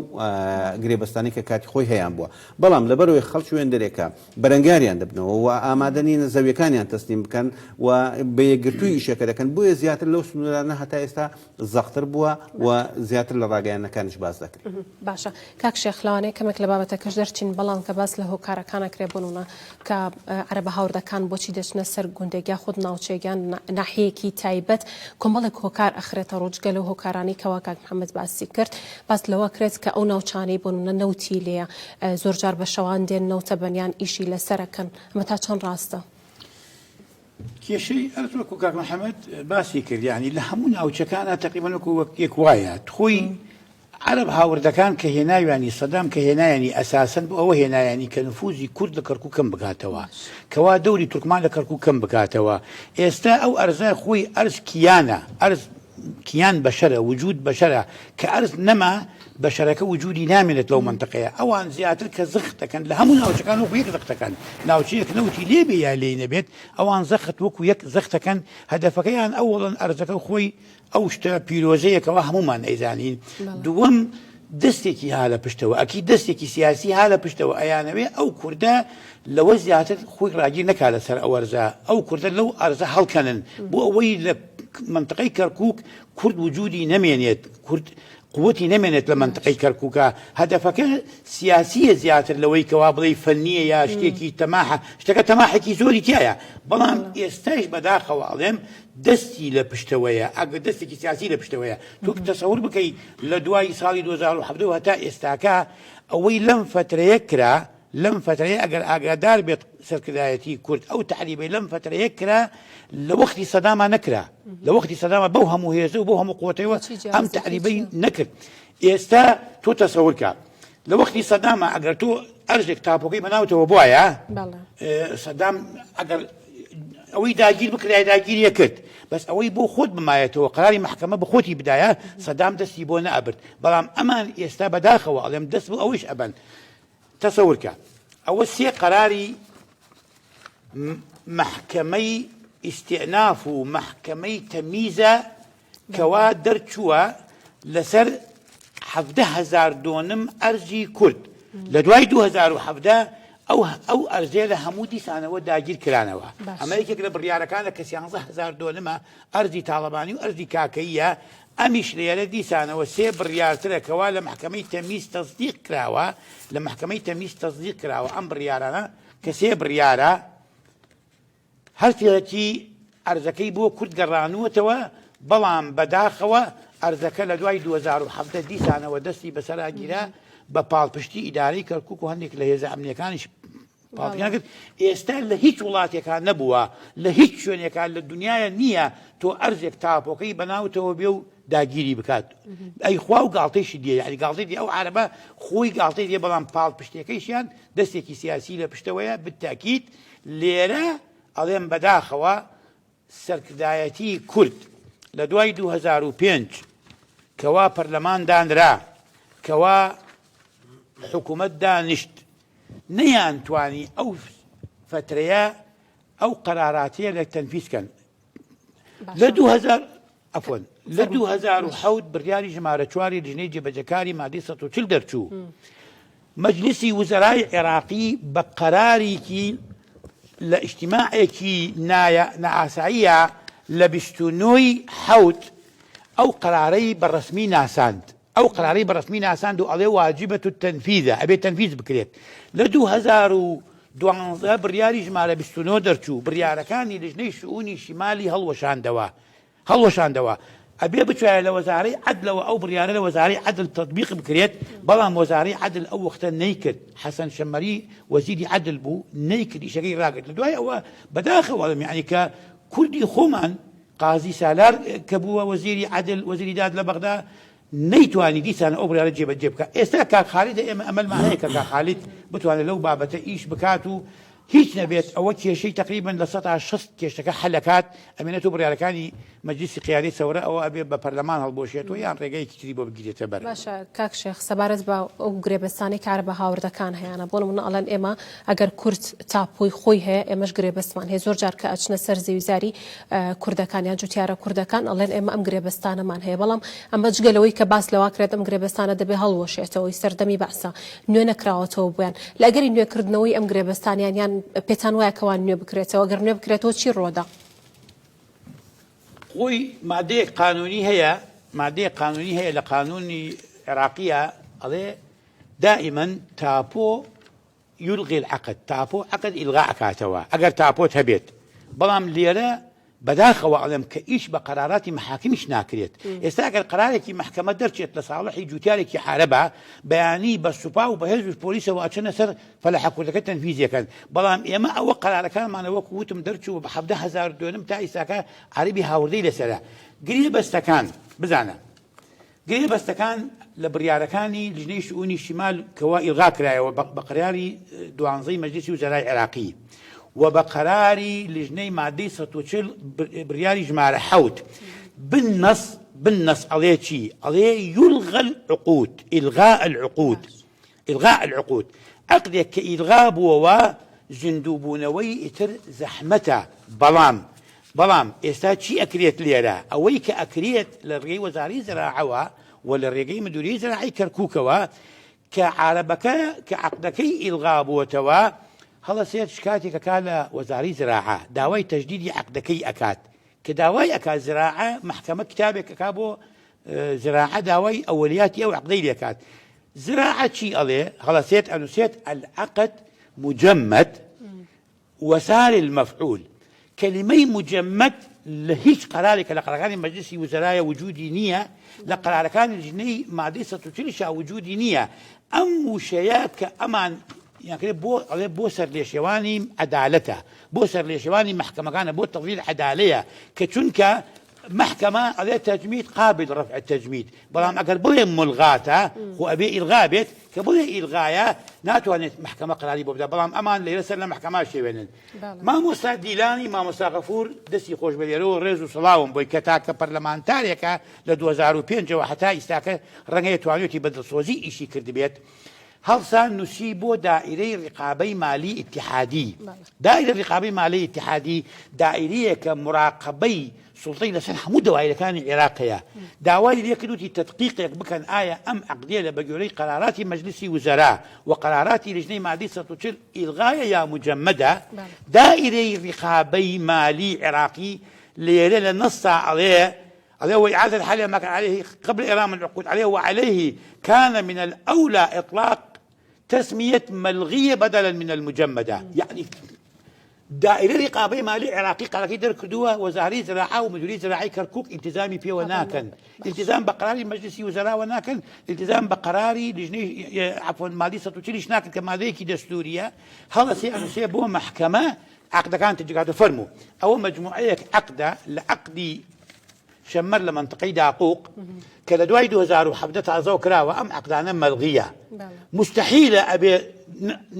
گرێبەستانەی کە کاتی خۆی هەیان بووە بەڵام لەبەرئەوەی خەڵکی وێندەرێکە بەرەنگاریان دەبنەوە و ئامادە نین زەویەکانیان تەسلیم بکەن و بە یەکگرتووی ئیشەکە دەکەن بۆیە زیاتر لەو سنوورانە هەتا ئێستا زەقتر بووە و زیاتر لە ڕاگەیاندنەکانیش باس دەکرێت. باشە کاک شێخ لەوانەیە کەمێک لە بابەتەکەش دەرچین بەڵام کە باس لە هۆکارەکان ئەکرێ بۆ نمونە کە عەرەبە هاوردەکان بۆچی دەچنە سەر گوندێک یاخود ناوچەیەک یان ناحیەیەکی تایبەت کۆمەڵێک هۆکار ئەخرێتە ڕوو جگە لەو هۆکارانەی کەوا کاک محەممەد باسی کرد باس لەوە کرێت کە ئەو ناوچانەی بۆ نمونە نەوتی لێیە زۆرجار بە شەوان دێن نەوتە بەن یان ئیشی لەسەر ئەکەن ئەمە تا چەند ڕاستە؟ کێشەی ئەرز وەکو کاک محەممەد باسی کرد یانی لە هەموو ناوچەکانە تقریبا وەکو وەک یەک وایە خۆی عەرەب هاوردەکان کە هێناویانی سەدام کە هێنایانی ئەساسەن بۆ ئەوە هێنایانی کە نفوزی کورد لە کەرکوک کەم بکاتەوە کەوا دەوری تورکمان لە کەرکوک کەم بکاتەوە ئێستا ئەو ئەرزە خۆی ئەرز کیانە ئەرز کیان بەشەرە وجود بەشەرە کە ئەرز نەما بەشەرەکە وجودی نامێنێت لەو منتەقەیە ئەوان زیاتر کە زەخت دەکەن لە هەموو ناوچەکان وەکو یەک زەخت دەکەن ناوچەیەک نەوتی لێبێ یا لێی نەبێت ئەوان زەخت وەکو یەک زەخت دەکەن هەدەفەکەیان ئەوەڵەن ئەرزەکە خۆی ئەو شتە پیرۆزەیە کەوا هەموومان ئەیزانین دووەم دەستێکی ها لە پشتەوە ئەکی دەستێکی سیاسی ها لە پشتەوە ئەیانەوێ ئەو کوردە لەوە زیاتر خۆی ڕاگیر نەکا لەسەر ئەو ئەرزە ئەو کوردە لەو ئەرزە هەڵکەنن بۆ ئەوەی لە منطقەی کەرکک کورد وجودی نەمێنێت کورد قوتی نەمێنێت لە منطقەی کەرکووکە هەدەفەکە سیاسیە زیاتر لەوەی کەوا بڵێ فەنیە یا شتێکی تەماحە شتەکە تەماحێکی زۆری تایە بەڵام ئێستاش بەداخەوە ئەڵێم دەستی لە پشتەوەیە، ئەگەر دەستێکی سیاسی لە پشتەوەیە، تۆ تەسەور بکەی لە دوای ساڵی 2017 هەتا ئێستاکە ئەوەی لەم فەترەیە کرا، لەم فەترەیە ئەگەر ئاگادار بێت سەرکردایەتی کورد ئەو تەعریبەی لەم فەترەیە کرا لە وەختی سەداما نەکرا، لە وەختی سەداما بەو هەموو هێزە و بەو هەموو قوتەوە ئەم تەعریبەی نەکرد. ئێستا تۆ تەسەور کە لە وەختی سەداما ئەگەر تۆ ئەرزێک تاپۆکەی بەناوتەوە بواە سەدام ئەگەر ئەوەی داگیر بکرای داگیریە کرد بەس ئەوەی بۆ خۆت بمایەتەوە قراری محکمە بە خۆتی بدایە سەدام دەستی بۆ نەئەبرد بەڵام ئەمان ئێستا بەداخەوە ئەڵێم دەست بۆ ئەوەیش ئەبەن تەسەورکە ئەوە سێ قەراری محکمەی ئیستئناف و محکمەی تەمیزە کەوا دەرچووە لەسەر 17هزار دۆنم ئەرزی کورد لە دوای 2017 ئەو ئەو ئەرزێ لە هەموو دیسانەوە داگیر کرانەوە ئەمە یەکێک لە بڕیارەکانە کە 13هزار دۆنمە ئەرزی تاڵەبانی و ئەرزی کاکەییە ئەمیش لێرە دیسانەوە سێ بڕیارترە کەوا لە مەحکەمەی تەمیز تەسدیق کراوە لە مەحکەمەی تەمیز تەسدیق کراوە ئەم بڕیارانە کە سێ بڕیارە هەرچی ئەرزەکەی بۆ کورد گەڕانووەتەوە، بەڵام بەداخەوە ئەرزەکە لە دوای 2017 دیسانەوە دەستی بەسەرا گیرا بە پاڵپشتی ئیدارەی کەرکوک و هەندێک لە هێزە ئەمنیەکانیش پاڵپیان کرد. ئێستا لە هیچ وڵاتێکا نەبووە، لە هیچ شوێنێکا لە دنیاە نییە تۆ ئەرزێک تاپۆکەی بەناوتەوە بێ و داگیری بکات. ئەی خوا و گاڵتەیشی دیە، یعنی گاڵتەی دیە ئەو عەرەبە خۆی گاڵتەی دیە، بەڵام پاڵپشتەکەیشیان دەستێکی سیاسی لە پشتەوەیە بالتاکید لێرە ئەڵێم بەداخەوە سەرکردایەتی کورد لە دوای 2005 کەوا پەرلەمان دانرا کەوا حکوومەت دانیشت نەیانتوانی ئەو فترەیە ئەو قەراراتیە لە تەنفیز کەن لە 2000 عەفوەن لە 2007 بڕیاری ژمارە چواری لیژنەی جێبەجێکاری مادەی 140 دەرچوو. مەجلیسی وزەرای عێراقی بە قەراریکی لە ئیجتیماعێکی نائاساییە لە 29 ی حەوت ئەو قەرارەی بە ڕەسمی ناساند. ئەو قەرارەی بە ڕەسمی ناساند و ئەڵێ واجبە التنفیذە ئەبێ تەنفیز بکرێت. لە 2012 بڕیاری ژمارە 29 دەرچوو، بڕیارەکانی لیژنەی شئونی شیمالی هەڵوەشاندەوە. هەڵوەشاندەوە ئەبێ بچوایە لە وەزارەی عەدلەوە ئەو بڕیارە لە وەزارەی عەدل تەتبیق بکرێت بەڵام وەزارەی عەدل ئەو وەختە نەیکرد حەسەن شەمەری وەزیری عەدل بوو نەیکرد ئیشەکەی ڕاگرت لە دوای ئەوە بەداخەوە ئەڵێم یعنی کە کوردی خۆمان قازی سالار کە بووە وەزیری عەدل وەزیری داد لە بەغدا نەیتوانی دیسان ئەو بڕیارە جێبەجێ بکات ئێستا کاک خالیدە ئێمە ئەمەلمان هەیە کە کاک خالید بتوانێت لەو بابەتە ئیش بکات و هیچ نەبێت ئەوە کێشەی تەقریبەن 60% کێشەکە حەلەکات ئەمێنێت و بڕیارەکانی مەجلیسی قیادەی سەورە ئەوە ئەبێ بە پەرلەمان هەڵبوەشێتەوە یان ڕێگەیەکی تری بۆ بگیرێتە بەر. باشە کاک شێخ سەبارەت بە ئەو گرێبەستانەی کە عەرەبە هاوردەکان هەیانە بۆ نمونە ئەڵێن ئێمە ئەگەر کورد تاپۆی خۆی هەیە ئێمەش گرێبەستمان هەیە زۆر جار کە ئەچنە سەر زەویزاری کوردەکان یان جوتیارە کوردەکان ئەڵێن ئێمە ئەم گرێبەستانەمان هەیە بەڵام ئەمە جگە لەوەی کە باس لەوە کرێت ئەم گرێبەستانە دەبێ هەڵوەشێتەوەی سەردەمی بەعسە نوێ نەکراوەتەوە بۆیان لە ئەگەری نوێکردنەوەی ئەم گرێبەستانیان یان پێتان وایە کەوا نوێ بکرێتەوە گەر نوێ بکرێتەوە چی ڕۆدا؟ خۆی مادەیەک قانونی هەیە مادەیەک قانونی هەیە لە قانونی عێراقیە ئەڵێ دائما تاپۆ یلغی العقد تاپۆ عقد ئیلغا ئەکاتەوە ئەگەر تاپۆت هەبێت بەڵام لێرە بەداخەوە ئەڵێم کە ئیش بە قەراراتی مەحاکمیش ناکرێت ئێستا ئەگەر قەرارێکی مەحکەمە دەرچێت لە ساڵحی جوتیارێکی عارەبە بەیانی بە سوپا و بەهێز و پۆلیسەوە ئەچنە سەر فەلەحە کوردەکە تەنفیزیەکەن بەڵام ئێمە ئەوە قەرارەکانمانە وەکو وتم دەرچوو بە 17 هەزار دۆنم تا ئیستاکە عەرەبی هاوردەی لەسەرە گرێ بەستەکان بزانە گرێبەستەکان لە بڕیارەکانی لیژنەی شئونی شیمال کەوا ئیلغا کرایەوە بە قەراری دوانزەی مەجلیسی وزەرای عێراقی و بە قەراری لیژنەی مادەی 140 بڕیاری ژمارە حەوت بالنص بالنص ئەڵێ چی ئەڵێ يلغى العقود إلغاء العقود إلغاء العقود عقدێک کە ئیلغا بووەوە زیندوو بوونەوەی ئیتر زەحمەتە بەڵام بەڵام ئێستا چی ئەکرێت لێرە ئەوەی کە ئەکرێت لە ڕێگەی وەزارەی زراعەوە و لە ڕێگەی مدوریەی زراعی کەرکوکەوە کە عارەبەکە کە عەقدەکەی ئیلغا بووەتەوە هەڵەسێت شکاتێک ئەکا لە وەزارەی زراعە داوای تەجدیدی عەقدەکەی ئەکات کە داوای ئەکا زراعە مەحکەمە کتابێک ئەکا بۆ زراعە داوای ئەوەلیاتی ئەو عەقدەی لێکات زراعە چی ئەڵێ هەڵەسێت ئەنووسێت العقد مجمد وسار المفعول کەلیمەی مجمد لە هیچ قەرارێکە لە قەرارەکانی مەجلسی وزەرایە وجودی نییە لە قەرارەکانی لیژنەی مادەی 140 شا وجودی نییە ئەم وشەیە کە ئەمان یاکرێ بۆ ئەڵێ بۆ سەرلێشێوانی عەدالەتە بۆ سەرلێشێوانی مەحکەمەکانە بۆ تەضلیل عەدالەیە کە چونکە مەحکەمە ئەڵێ تەجمید قابل رفع التجمید بەڵام ئەگەر بڵێ ملغاتە خۆ ئەبێ ئیلغا بێت کە بڵێ ئیلغایە ناتوانێت مەحکەمە قەراری بۆ بدا بەڵام ئەمان لێرە سەر لە مەحکەمە شێوێنن مامۆستا دیلانی مامۆستا غەفور دەستی خۆش بێ لێرەوە ڕێز و سڵاوم بۆی کە تاکە پەرلەمانتارێکە لە 2005ەوە هەتا ئیستاکە ڕەنگەیە توانیوتی بە دڵسۆزی ئیشی کردبێت هەڵسا نووسی بۆ دائیرەی ڕقابەی مالی ئیتیحادی دائیرە ڕقابەی مالی ئیتیحادی دائیرەیەکە مراقەبەی سوڵتەی لەسەر هەموو دەوایرەکانی عێراق هەیە داوای لێکرد وتی تەدقیقێک بکەن ئایا ئەم عەقدیە لە بەگوێرەی قەراراتی مەجلسی وزەرا و قەراراتی لیژنەی مادەی 140 ئیلغایە یا مجەمەدە دائیرەی ڕقابەی مالی عێراقی لێرە لە نەسا ئەڵێ ئەڵێ وإعادة الحال ما كان عليه قبل إرام العقود عليه وعليه كان من الأولى إطلاق تسمية ملغية بدلا من المجمدة يعني دائرەی ریقابەی مالی عێراقی قەرارەکەی دەرکردووە، وەزارەی زراعە و مدیریەی زراعەی کەرکوک ئیلتیزامی پێوە ناکەن، ئیلتیزام بە قەراری مەجلیسی وزەراوە ناکەن، ئیلتیزام بە قەراری لیژنەی عەفوەن مادەی 140 یش ناکەن کە مادەیەکی دەستووریە، هەڵەسێ ئەنووسێ بۆ مەحکەمە عەقدەکان تجگاتە فەرموو ئەوە مەجموعەیەک عەقدە لە عەقدی شەممەر لە مەنتقەی داقوق کە لە دوای 2017 تازەوە کراوە ئەم عەقدانە مەلغیە مستحیلە ئەبێ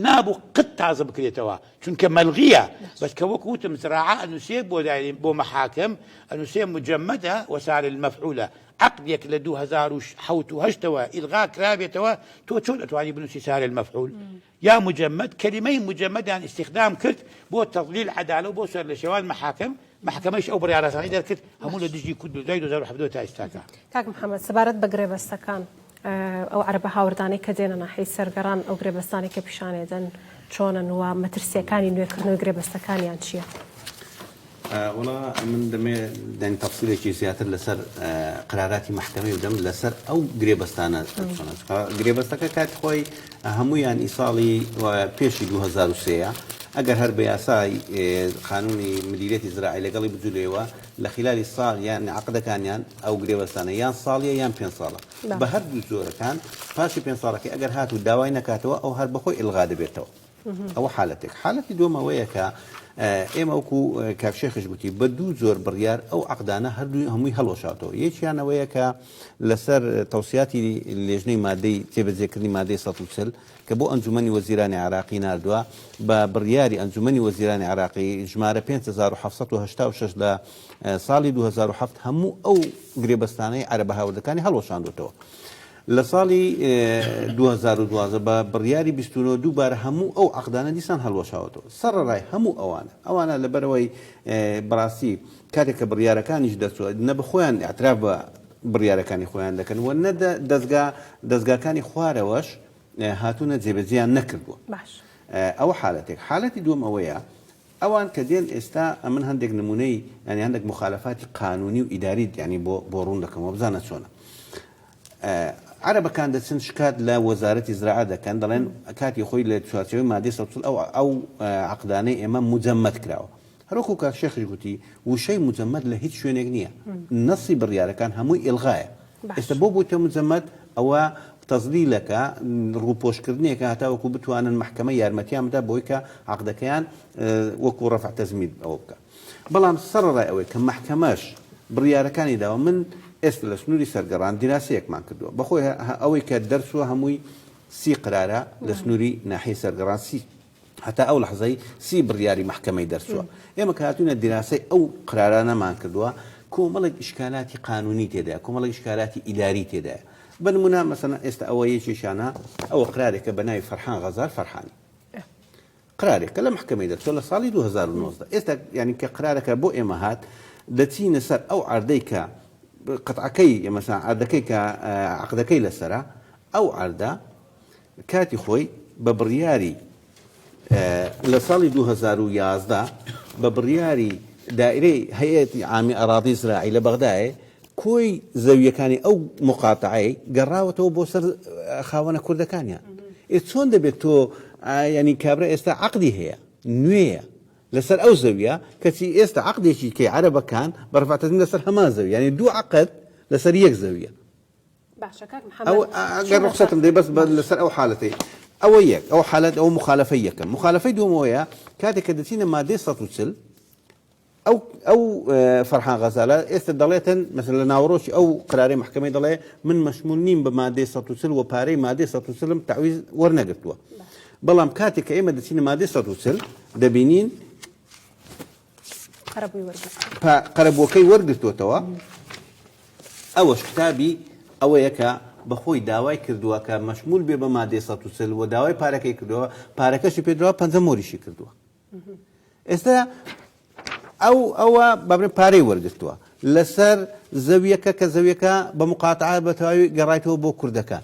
نابوو قت تازە بکرێتەوە چونکە مەلغیە بەس کە وەک وتم زراعە ئەنووسێ بۆ دایری بۆ مەحاکم ئەنووسێ مجەمەدە وەسار المەفعولە عەقدێک لە 2007 و هەشتەوە ئیلغا کرابێتەوە تۆ چۆن ئەتوانی بنووسی سار المەفعول یا مجمد کەلیمەی مجمدیان ئیستیخدام کرد بۆ تەضلیل عەدالە و بۆ سەرلێشێوان مەحاکم، مەحکەمەیش ئەو بڕیارەسانی دەرکرد هەموو لە دژی کورد لە دوای 2017 تا ئیستاکە. کاک محەمەد سەبارەت بە گرێبەستەکان. ئەو عەرەبە هاوردانەی کە دێنە ناحیەی سەرگەڕان ئەو گرێبەستانەی کە پیشانێدەن چۆنن و مەترسیەکانی نوێکردنەوەی گرێبەستەکانیان چییە؟ وەڵا من دەمێ دەنگ تەفسیلێکی زیاتر لەسەر قراراتی مەحکەمەی بدەم لەسەر ئەو گرێبەستانە چۆنە گرێبەستەکە کاتی خۆی هەمویان ئیساڵی پێشی 2023 ئەگەر هەر بە یاسای قانونی مدیریەتی زراعی لەگەڵی بجولێوە لە خلالی ساڵ یان عقدەکانیان ئەو گرێبەستانە یان ساڵیە یان پێ ساڵە بە هەردوو جۆرەکان پاشی پێ ساڵەکەی ئەگەر هاتوو داوای نەکاتەوە ئەو هەر بەخۆی ئیلغا دەبێتەوە ئەوە حالەتێک. حالەتی دووەم ئەوەیە کە ئێمە وەکو کاک شێخیش گوتی بە دوو جۆر بڕیار ئەو عەقدانە هەردووی هەمووی هەڵوەشاوتەوە. یەکیان ئەوەیە کە لەسەر تەوسیاتی لێژنەی مادەی جێبەجێکردنی مادەی 140 کە بۆ ئەنجومەنی وەزیرانی عێراقی ناردووە بە بڕیاری ئەنجومەنی وەزیرانی عێراقی ژمارە 5786 لە ساڵی 2007 هەموو ئەو گرێبەستانەی عەرەبە هاوردەکانی هەڵوەشاندووەتەوە. لە ساڵی 2012 بە بڕیاری 29 دووبارە هەموو ئەو عەقدانە دیسان هەڵوەشاوەتەوە. سەڕەڕای هەموو ئەوانە، ئەوانە لەبەرئەوەی بەڕاستی کاتێک کە بڕیارەکانیش دەرچووە نە بە خۆیان ئیعتراف بە بڕیارەکانی خۆیان دەکەن و نە دەزگا دەزگاکانی خوارەوەش هاتوونە جێبەجێیان نەکردووە. باش. ئەوە حالەتێک. حالەتی دووەم ئەوەیە ئەوان کە دێن ئێستا ئەمن هەندێک نمونەی یانی هەندێک موخالەفاتی قانونی و ئیداری یانی بۆ بۆ ڕوون دەکەمەوە بزانە چۆنە. عەرەبەکان دەچن شکات لە وەزارەتی زراعە دەکەن دەڵێن کاتی خۆی لە چوارچێوەی مادەی 140 ئەو ئەو عەقدانەی ئێمە مجەمەد کراوە. هەروەکو کاک شێخیش گوتی وشەی مجەمەد لە هیچ شوێنێک نییە. نەسی بڕیارەکان هەمووی ئیلغایە. ئێستا بۆ بوویتە مجەمەد ئەوە تەزلیلەکە ڕووپۆشکردنێکە هەتاوەکو بتوانن مەحکەمە یارمەتیان بدا بۆی کە عەقدەکەیان وەکو ڕەفع تەزمید ئەوە بکا. بەڵام سەڕەڕای ئەوەی کە مەحکەمەش بڕیارەکانی داوە من ئێستا لە سنووری سەرگەڕان دیراسەیەکمان کردووە بەخۆی ئەوەی کە دەرچووە هەمووی سی قرارە لە سنووری ناحیەی سەرگەڕان سی هەتا ئەو لەحزەی سی بڕیاری مەحکەمەی دەرچووە ئێمە کە هاتوینە دیراسەی ئەو قرارانەمان کردووە کۆمەڵێک ئیشکالاتی قانونی تێدایە کۆمەڵێک ئیشکالاتی ئیداری تێدایە بە نمونە مەسەلەن ئێستا ئەوە یەکێکیانە ئەوە قرارێکە بە ناوی فەرحان غەزال فەرحانی قرارێکە لە مەحکەمەی دەرچووە لە ساڵی 2019 ئێستا یانی کە قرارەکە بۆ ئێمە هات دەچینە سەر ئەو عەردەی کە قەتعەکەی مەسەلەن عەردەکەی کە عەقدەکەی لەسەرە ئەو عەردە کاتی خۆی بە بڕیاری لە ساڵی 2011 بە بڕیاری دائرەی هەیئەتی عامی ئەراضی زراعی لە بەغدایێ کۆی زەوییەکانی ئەو موقاتەعەی گەڕاوەتەوە بۆ سەر خاوەنە کوردەکانیان. ئێ چۆن دەبێت تۆ یانی کابرا ئێستا عەقدی هەیە نوێیە لەسەر ئەو زەویە کەچی ئێستا عەقدێکی کەی عەرەبەکان بە رفع تەزمین لەسەر هەمان زەوی یانی دوو عەقد لەسەر یەک زەویە. باشە کاک محەمەد ئەو ئەگەر ڕوخسەتم دەی بەس لەسەر ئەو حالەتەی ئەوە یەک ئەو حالەت ئەو مخالفەی یەکەم مخالفەی دووەمەوەیە کاتێک کە دەچینە مادەی 140 ئەو ئەو فەرحان غەزالە ئێستا دەڵێتن مەسەلەن لە ناوەڕۆکی ئەو قرارەی مەحکەمەی دەڵێ من مەشمول نیم بە مادەی 140 و پارەی مادەی 140 م تەعویز وەرنەگرتووە بەڵام کاتێک کە ئێمە دەچینە مادەی 140 دەبینین قەرەبووی وەرگرتووە. قەرەبووەکەی وەرگرتووەتەوە ئەوەش کتابی ئەوەیە کە بەخۆی داوای کردووە کە مەشمول بێ بە مادەی 140 و داوای پارەکەی کردووە پارەکەشی پێدراوە پەنجە مۆریشی کردووە ئێستا ئەو ئەوە بابرێن پارەی وەرگرتووە لەسەر زەویەکە کە زەویەکە بە مقاتعە بە تەواوی گەڕایتەوە بۆ کوردەکان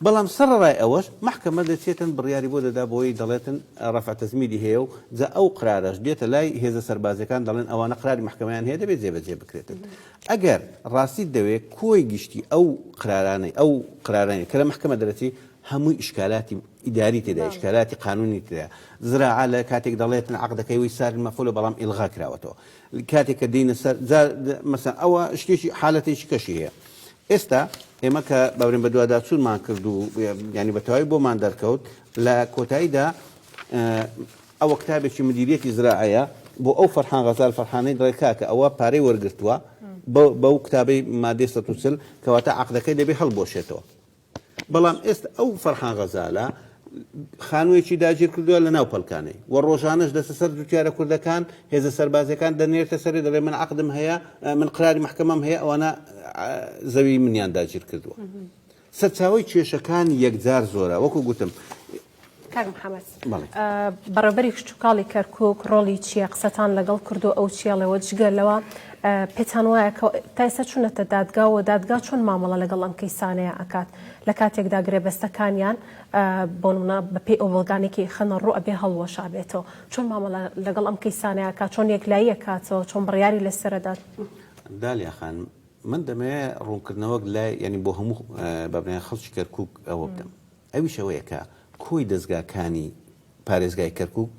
بەڵام سەرڕای ئەوەش محکمە دەچێتن بڕیاری بۆ دەدا بۆی دەڵێتن ڕەفع تەزمیدی هەیە و جا ئەو قرارەش دێتە لای هێزە سەربازیەکان دەڵێن ئەوانە قراری محکمەیان هەیە دەبێت جێبەجێ بکرێتن ئەگەر ڕاستیت دەوێت کۆی گشتی ئەو قرارانەی ئەو قرارانەی کە لە محکمە دەرەچی هەمووی ئیشکالاتی ئیداری تێدایە ئیشکالاتی قانونی تێدایە زراعە لە کاتێک دەڵێتن عەقدەکەی وی سار مەفعولە بەڵام ئیلغا کراوەتەوە کاتێک کە دێینە سەر جا مەسەن ئەوە شتێکی حالەتێکی کەشی هەیە ئێستا ئێمە کە بەبرین بەدواداچوونمان کرد و ینی بە تەواوی بۆمان دەرکەوت لە کۆتاییدا ئەوە کتابێکی مدیریەتی زراعەیە بۆ ئەو فەرحان غەزال فەرحانەی دەڵێ کاکە ئەوە پارەی وەرگرتووە بەو کتابەی مادەی 140 کەواتە عەقدەکەی دەبێ هەڵبوەشێتەوە بەڵام ئێستا ئەو فەرحان غەزالە خانوویەکی داگیر کردووە لە ناو پەلکانەی و ڕۆژانەش دەستە سەر جوتیارە کوردەکان هێزە سەربازیەکان دەنێرتە سەری دەڵێ من عەقدم هەیە من قراری مەحکەمەم هەیە ئەوانە زەوی منیان داگیر کردووە سەرچاوەی کێشەکان یەکجار زۆرە وەکو گوتم. کاک محەمەد، بەڕێوەبەری کشتوکاڵی کەرکوک ڕۆڵی چییە؟ قسەتان لەگەڵ کردو ئەو چیەڵێ؟ جگە لەوە پێتان وایە کە تا ئێستا چوونەتە دادگا و دادگا چۆن مامەڵە لەگەڵ ئەم کەیسانەیە ئەکات لە کاتێکدا گرێبەستەکانیان بۆ نمونە بەپێی ئەو بەڵگانەی کە ئیخەنە ڕوو ئەبێ هەڵوەشابێتەوە چۆن مامەڵە لەگەڵ ئەم کەیسانەیە ئەکات چۆن یەکلایی ئەکاتەوە چۆن بڕیاری لەسەر ئەدات؟ دالیا خان من دەمەوێ ڕوونکردنەوەک لای یانی بۆ هەموو با بڵێین خەڵکی کەرکوک ئەوە بدەم ئەویش ئەوەیە کە کۆی دەزگاکانی پارێزگای کەرکوک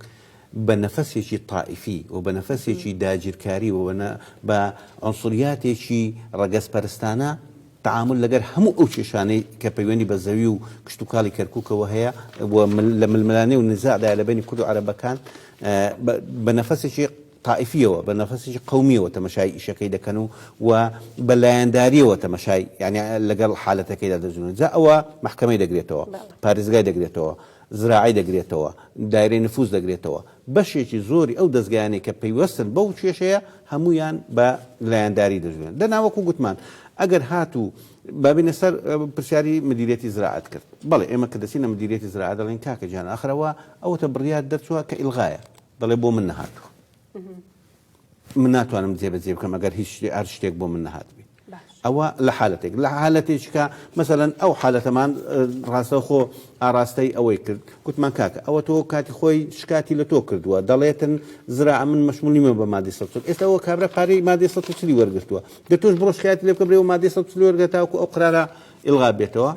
بە نەفەسێکی تائیفی و بە نەفەسێکی داگیرکاری و بە عونسوریاتێکی ڕەگەزپەرستانە تەعامول لەگەر هەموو ئەو کێشانەی کە پەیوەندی بە زەوی و کشتوکاڵی کەرکوکەوە هەیە و لە ململانێ و نزاعدایە لە بەینی کورد و عەرەبەکان بە نەفەسێکی تائیفیەوە بە نەفەسێکی قەومیەوە تەمەشای ئیشەکەی دەکەن و و بە لایەنداریەوە تەمەشای یانی لەگەڵ حالەتەکەیدا دەجوون جا ئەوە مەحکەمەی دەگرێتەوە پارێزگای دەگرێتەوە زراعەی دەگرێتەوە دایرەی نفوز دەگرێتەوە بەشێکی زۆری ئەو دەزگایانەی کە پەیوەستن بەو کێشەیە هەموویان بە لایەنداری دەجوێن دەنا وەکو گوتمان ئەگەر هاتوو بابینە سەر پرسیاری مدیریەتی زراعەت کرد بەڵێ ئێمە کە دەچینە مدیریەتی زراعە دەڵێن کاکە گیان ئاخر ئەوە ئەوەتە بڕیار دەرچووە کە ئیلغایە دەڵێ بۆ من نەهاتووە من ناتوانم جێبەجێ بکەم ئەگەر هیچ هەر شتێک بۆ من نەهاتبی ئەوە لە حالەتێک لە حالەتێککە مەسەەن ئەو حالەتەمان ڕاستەوخۆ ئاراستەی ئەوەی کرد گوتمان کاکە ئەوە تۆ کاتی خۆی شکاتی لە تۆ کردووە دەڵێتن زرا من مەشمولی مە بە مادی سە ئێستا ئەوە کابرا پارەی مادی 140 وەرگتووە دە تۆش بڕۆ شکایەتی لێ بکە برێ و مادی 140 وەرگە تاوەکو ئەو قرارە ئیلغا بێتەوە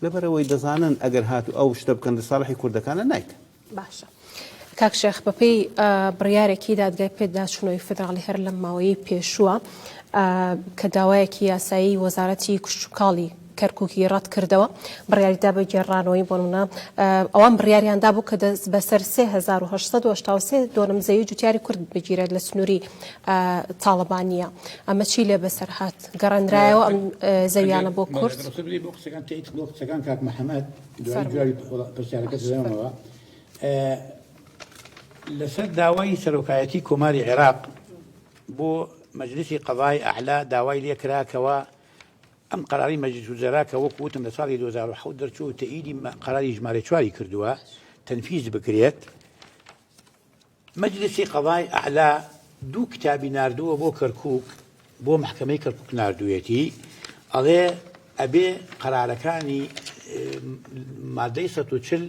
لەبەرئەوەی دەزانن ئەگەر هاتوو ئەو شتە بکەن لە ساڵحی کوردەکانە نایکەن. باشە کاک شێخ بەپێی بڕیارێکی دادگای پێداچوونەوەی فیدراڵی هەر لەم ماوەیەی پێشووە کە داوایەکی یاسایی وەزارەتی کشتوکاڵی کەرکوکی ڕەت کردەوە بڕیاریدا بە گێڕانەوەی بۆ نمونە ئەوان بڕیاریان دابوو کە دەست بەسەر 3883 دۆنم زەوی جوتیاری کورد بگیرێت لە سنووری تاڵەبانیە ئەمە چی لێ بەسەر هات گەڕێنرایەوە ئەم زەویانە بۆ کورد؟ بۆ قسەکان تێیت بۆ قسەکان کاک محەممەد دوای جوابی پرسیارەکە دەدەمەوە لەسەر داوای سەرۆکایەتی کۆماری عێراق بۆ مەجلیسی قەزای ئەعلا داوای لێکرا کەوا ئەم قەراری مەجلیس وزەرا کە وەکو وتم لە ساڵی 2007 دەرچوو و تەئیدی قەراری ژمارە چواری کردووە تەنفیز بکرێت مەجلیسی قەزای ئەعلا دوو کتابی ناردووە بۆ کەرکوک بۆ مەحکەمەی کەرکوک ناردوویەتی ئەڵێ ئەبێ قەرارەکانی مادەی 140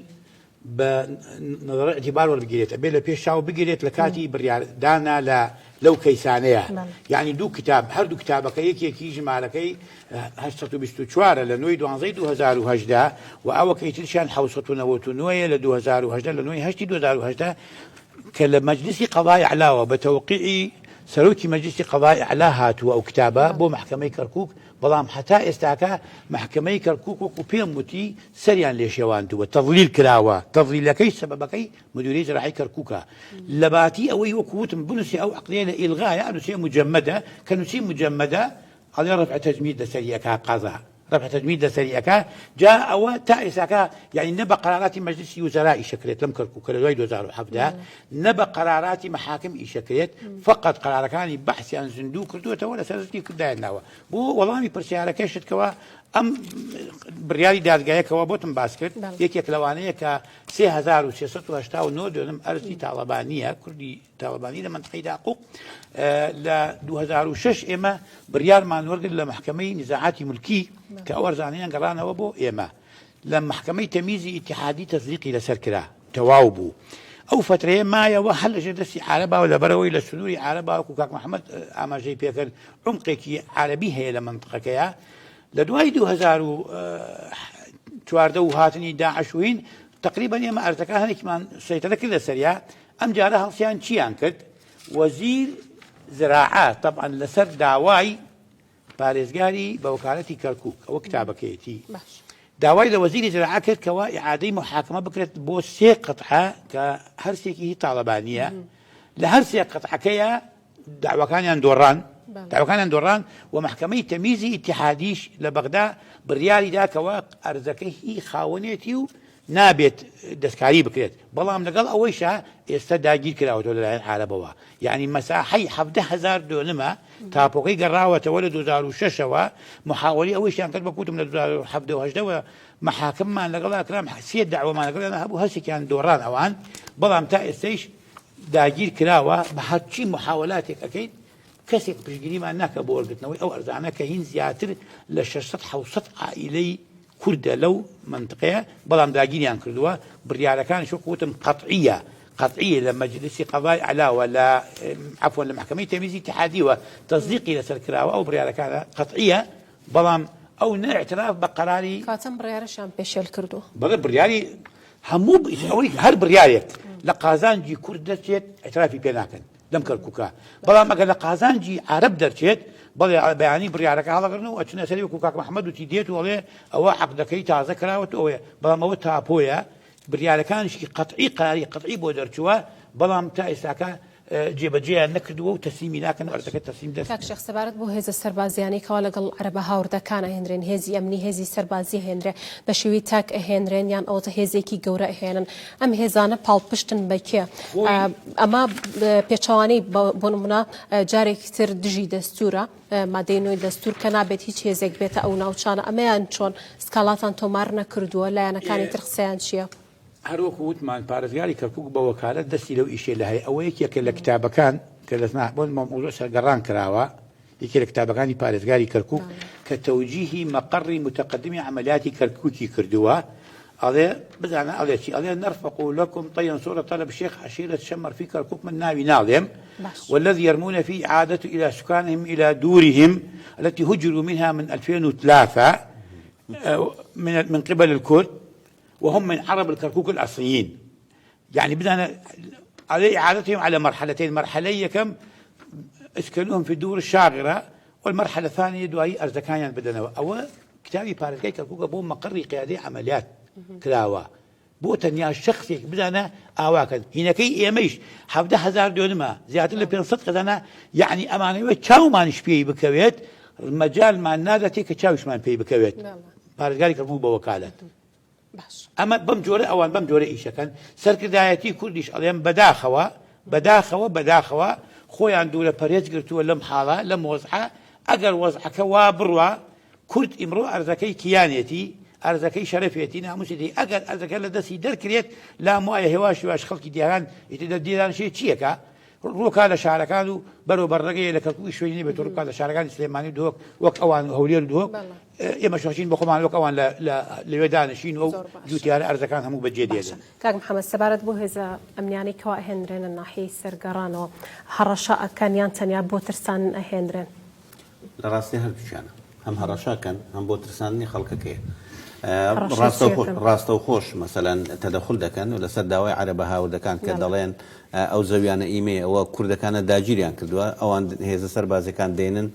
بە نظر اعتبار وەربگیرێت ئەبێ لە پێش چاو بگیرێت لە کاتی بڕیاردانا لە لەو کەیسانەیە یعنی دوو کتاب هەردوو کتابەکە یەکێکی ژمارەکەی 824 لە نۆی دوانزەی 2010 و ئەوەکەی ترشیان 1999 لە 2010 لە نۆی هەشتی 2010 کە لە مەجلیسی قەضای ئەعلاوە بە تەوقیعی سەرۆکی مەجلیسی قەضای ئەعلا هاتووە ئەو کتابە بۆ مەحکەمەی کەرکوک بەڵام هەتا ئێستاکە مەحکەمەی کەرکوک وەکو پێم وتی سەریان لێ شێواندووە تەضلیل کراوە تەضلیلەکەی سەبەبەکەی مدیریەی زراعی کەرکوکە لەباتی ئەوەی وەکو وتم بنووسێ ئەو عەقدەیە لە ئیلغایە ئەنووسێ مجەمەدە کە نووسی مجەمەدە ئەڵێ ڕەفع تەجمید لەسەری ئەکا قەزا رەفع تەجمید لەسەری ئەکا جا ئەوە تا ئێساکە یعنی نە بە قەراراتی مەجلسی وزەرا ئیشەکرێت لەم کەرکوکە لە دوای 2017 نە بە قەراراتی مەحاکم ئیشەکرێت فقط قەرارەکانی بەحسیان زیندوو کردوێتەوە لەسەر زدی کوردایان ناوە بۆ وەڵامی پرسیارەکەشت کەوە ئەم بڕیاری دادگایەکەوە بۆتم باس کرد یەکێک لەوانەیە کە 3389 دۆنم ئەرزی تاڵەبانیە کوردی تاڵەبانی لە مەنتقەی داقوق لە 2006 ئێمە بڕیارمان وەرگرت لە مەحکەمەی نزاعاتی ملکی کە ئەو ئەرزانەیان گەڕانەوە بۆ ئێمە لە مەحکەمەی تەمیزی ئیتیحادی تەزریقی لەسەر کرا تەواو بوو ئەو فترەیە مایەوە هەر لەژێر دەستی عارەباوە لەبەرەوەی لە سنووری عارەباوەکو کاک محەممەد ئاماژەی پێکرد عمقێکی عارەبی هەیە لە مەنتقەکەیە لە دوای 2014 و هاتنی داعش وین تقریبا ئێمە ئەرزەکە هەنێکمان سەیتەرە کردە سەریا ئەم جارە هەڵسیان چیان کرد وەزیر زراعە تەبعەن لەسەر داوای پارێزگاری بە وەکالەتی کەرکوک ئەوە کتابەکەیەتی داوای لە وەزیری زراعە کرد کەوا ئیعادەی محاکمە بکرێت بۆ سێ قطعە کە هەرسێکی هی تاڵەبانیە لە هەر سێ قطعەکەیە داواکانیان دۆڕان داواکانیان دۆڕان و محکمەی تەمیزی ئیتیحادیش لە بەغدا بڕیاری دا کەوا ئەرزەکە هی خاوەنێتی و. نابێت دەستکاری بکرێت، بەڵام لەگەڵ ئەوەیشا ئێستا داگیر کراوەتەوە لەلایەن عارەبەوە، یانی مەساحەی 17 هەزار دۆنمە تاپۆکەی گەڕاوەتەوە لە 2006 ەوە، محاوەلەی ئەوەیشیان کرد وەک وتم لە 2017 و 18 وە مەحاکممان لەگەڵا کرا، سێ دەعوەمان لەگەڵیان هەبوو هەرسێکیان دۆڕان ئەوان، بەڵام تا ئێستەیش داگیر کراوە، بە هەرچی محاوەلاتێک ئەکەین کەسێک پشتگیریمان ناکا بۆ وەرگرتنەوەی ئەو ئەرزانە کە هین زیاتر لە 600 700 عائیلەی کوردە لەو مەنتقەیە بەڵام داگیریان کردووە بڕیارەکانیش وەکو وتم قەتعیە قەتعیە لە مەجلسی قەزای عەلاوە لە عەفوەن لە مەحکەمەی تەمیزی ئیتیحادیوە تەسدیقی لەسەر کراوە ئەو بڕیارەکانە قەتعیە بەڵام ئەو نە اعتراف بە قەراری کەواتە ئەم بڕیارەشیان پێشێل کردووە. بەڵێ بڕیاری هەموو ئەوەی هەر بڕیارێک لە قازانجی کورد دەچێت اعترافی پێ ناکەن. لەم کەرکوکە بەڵام ئەگەر لە قازانجی عەرەب دەرچێت بەڵێ بەیانی بڕیارەکە هەڵەگرن و ئەچنە سەری وەکو کاک محەممەد وتی دێت و ئەڵێ ئەوە عەقدەکەی تازە کراوەت ئەوەیە بەڵام ئەوە تاپۆیە بریارەکانیشی قەتعی قەراری قەتعی بۆ دەرچووە بەڵام تا ئێستاکە جێبەجێیان نەکردووە و تەسلیمی ناکەن و ئەرزەکە تەسلیم دەست کاک شێخ سەبارەت بۆ هێزە سەربازیانەی کەوا لەگەڵ عەرەبە هاوردەکان ئەهێنرێن هێزی ئەمنی هێزی سەربازی ئەهێنرێ بە شێوەی تاک ئەهێنرێن یان ئەوەتە هێزێکی گەورە ئەهێنن ئەم هێزانە پاڵپشتن بە کێ؟ ئەمە پێچەوانەی بۆ نمونە جارێکی تر دژی دەستورە مادەی نۆی دەستور کە نابێت هیچ هێزێک بێتە ئەو ناوچانە ئەمەیان چۆن سکاڵاتان تۆمار نەکردووە لایەنەکانی تر قسەیان چییە؟ هەر وەکو وتمان پارێزگاری کەرکوک بە وەکالەت دەستی لەو ئیشەی لە هەیە ئەوە یەکێکە لە کتابەکان کە لە بۆ مەوزوع سەرگەڕان کراوە یەکێ لە کتابەکانی پارێزگاری کەرکوک کە تەوجیهی مەقەڕی متقدمی عەمەلیاتی کەرکوکی کردووە ئەڵێ بزانە ئەڵێ چی ئەڵێ نرفق لكم طيا صورة طلب شيخ عشيرة شمر في كركوك من ناوي ناڵێم والذي يرمون فيه إعادة إلى سكانهم إلى دورهم التي هجروا منها من 2003 من من قبل الكرد وهم من عرب الكركوك الأصليين يعني بزانە على إعادتهم على مرحلتين مرحلەی یەکەم اسكنوهم في الدور الشاغرة والمرحلة الثانية دوایی ئەرزەکانیان بدەنەوە ئەوە کتابی پارێزگای کەرکوکە بۆ مەقڕی قیادەی عەمەلیات کراوە بۆ تەنیا شخصێک بزانە ئاواکەن هینەکەی ئێمەیش 17 هزار دۆنمە زیاتر لە 500 خزانە یعنی ئەمانەوە چاومانیش پێی بکەوێت مەجالمان نادەتێ کە چاویشمان پێی بکەوێت پارێزگاری کەرکوک بە وەکالەت ئەمە بەم جۆرە ئەوان بەم جۆرە ئیشەکەن سەرکردایەتی کوردیش ئەڵێم بەداخەوە بەداخەوە بەداخەوە خۆیان دوورە پەرێز گرتووە لەم حاڵە لەم وەزعە ئەگەر وەزعەکە وا بڕوا کورد ئیمڕۆ ئەرزەکەی کیانێتی ئەرزەکەی شەرەفێتی ناموسێتی ئەگەر ئەرزەکە لە دەستی دەرکرێت لام وایە هێواش هێواش خەڵکی دیاران ئیتر دە دیرانشێ چیەکە ڕووکا لە شارەکان و بەرەو بەرڕەگەیە لە کەرکوکی شوێنی نەبێت و ڕووکا لە شارەکانی سلێمانی و دهۆک وەک ئەوان و هەولێر و دهۆک ئێمە شەشین بە خۆمان وەک ئەوان لەوێ دانشین و جوتیارە ئەرزەکان هەموو بەجێ دێنن. کاک محەمەد سەبارەت بۆ هێزە ئەمنیانەی کەوا ئەهێنرێنە ناحیەی سەرگەڕانەوە هەڕەشە ئەکەن یان تەنیا بۆ ترساندن ئەهێنرێن؟ لە ڕاستی هەردووکیانە هەم هەڕەشە کەن هەم بۆ ترساندنی خەڵکەکەیە. ڕاستەوخۆش مەسەلەن تەدەخول دەکەن و لەسەر داوای عەرەبە هاوردەکان کە دەڵێن ئەو زەویانە ئیمەیە ئەوە کوردەکانە داگیریان کردووە ئەوان هێزە سەربازیەکان دێنن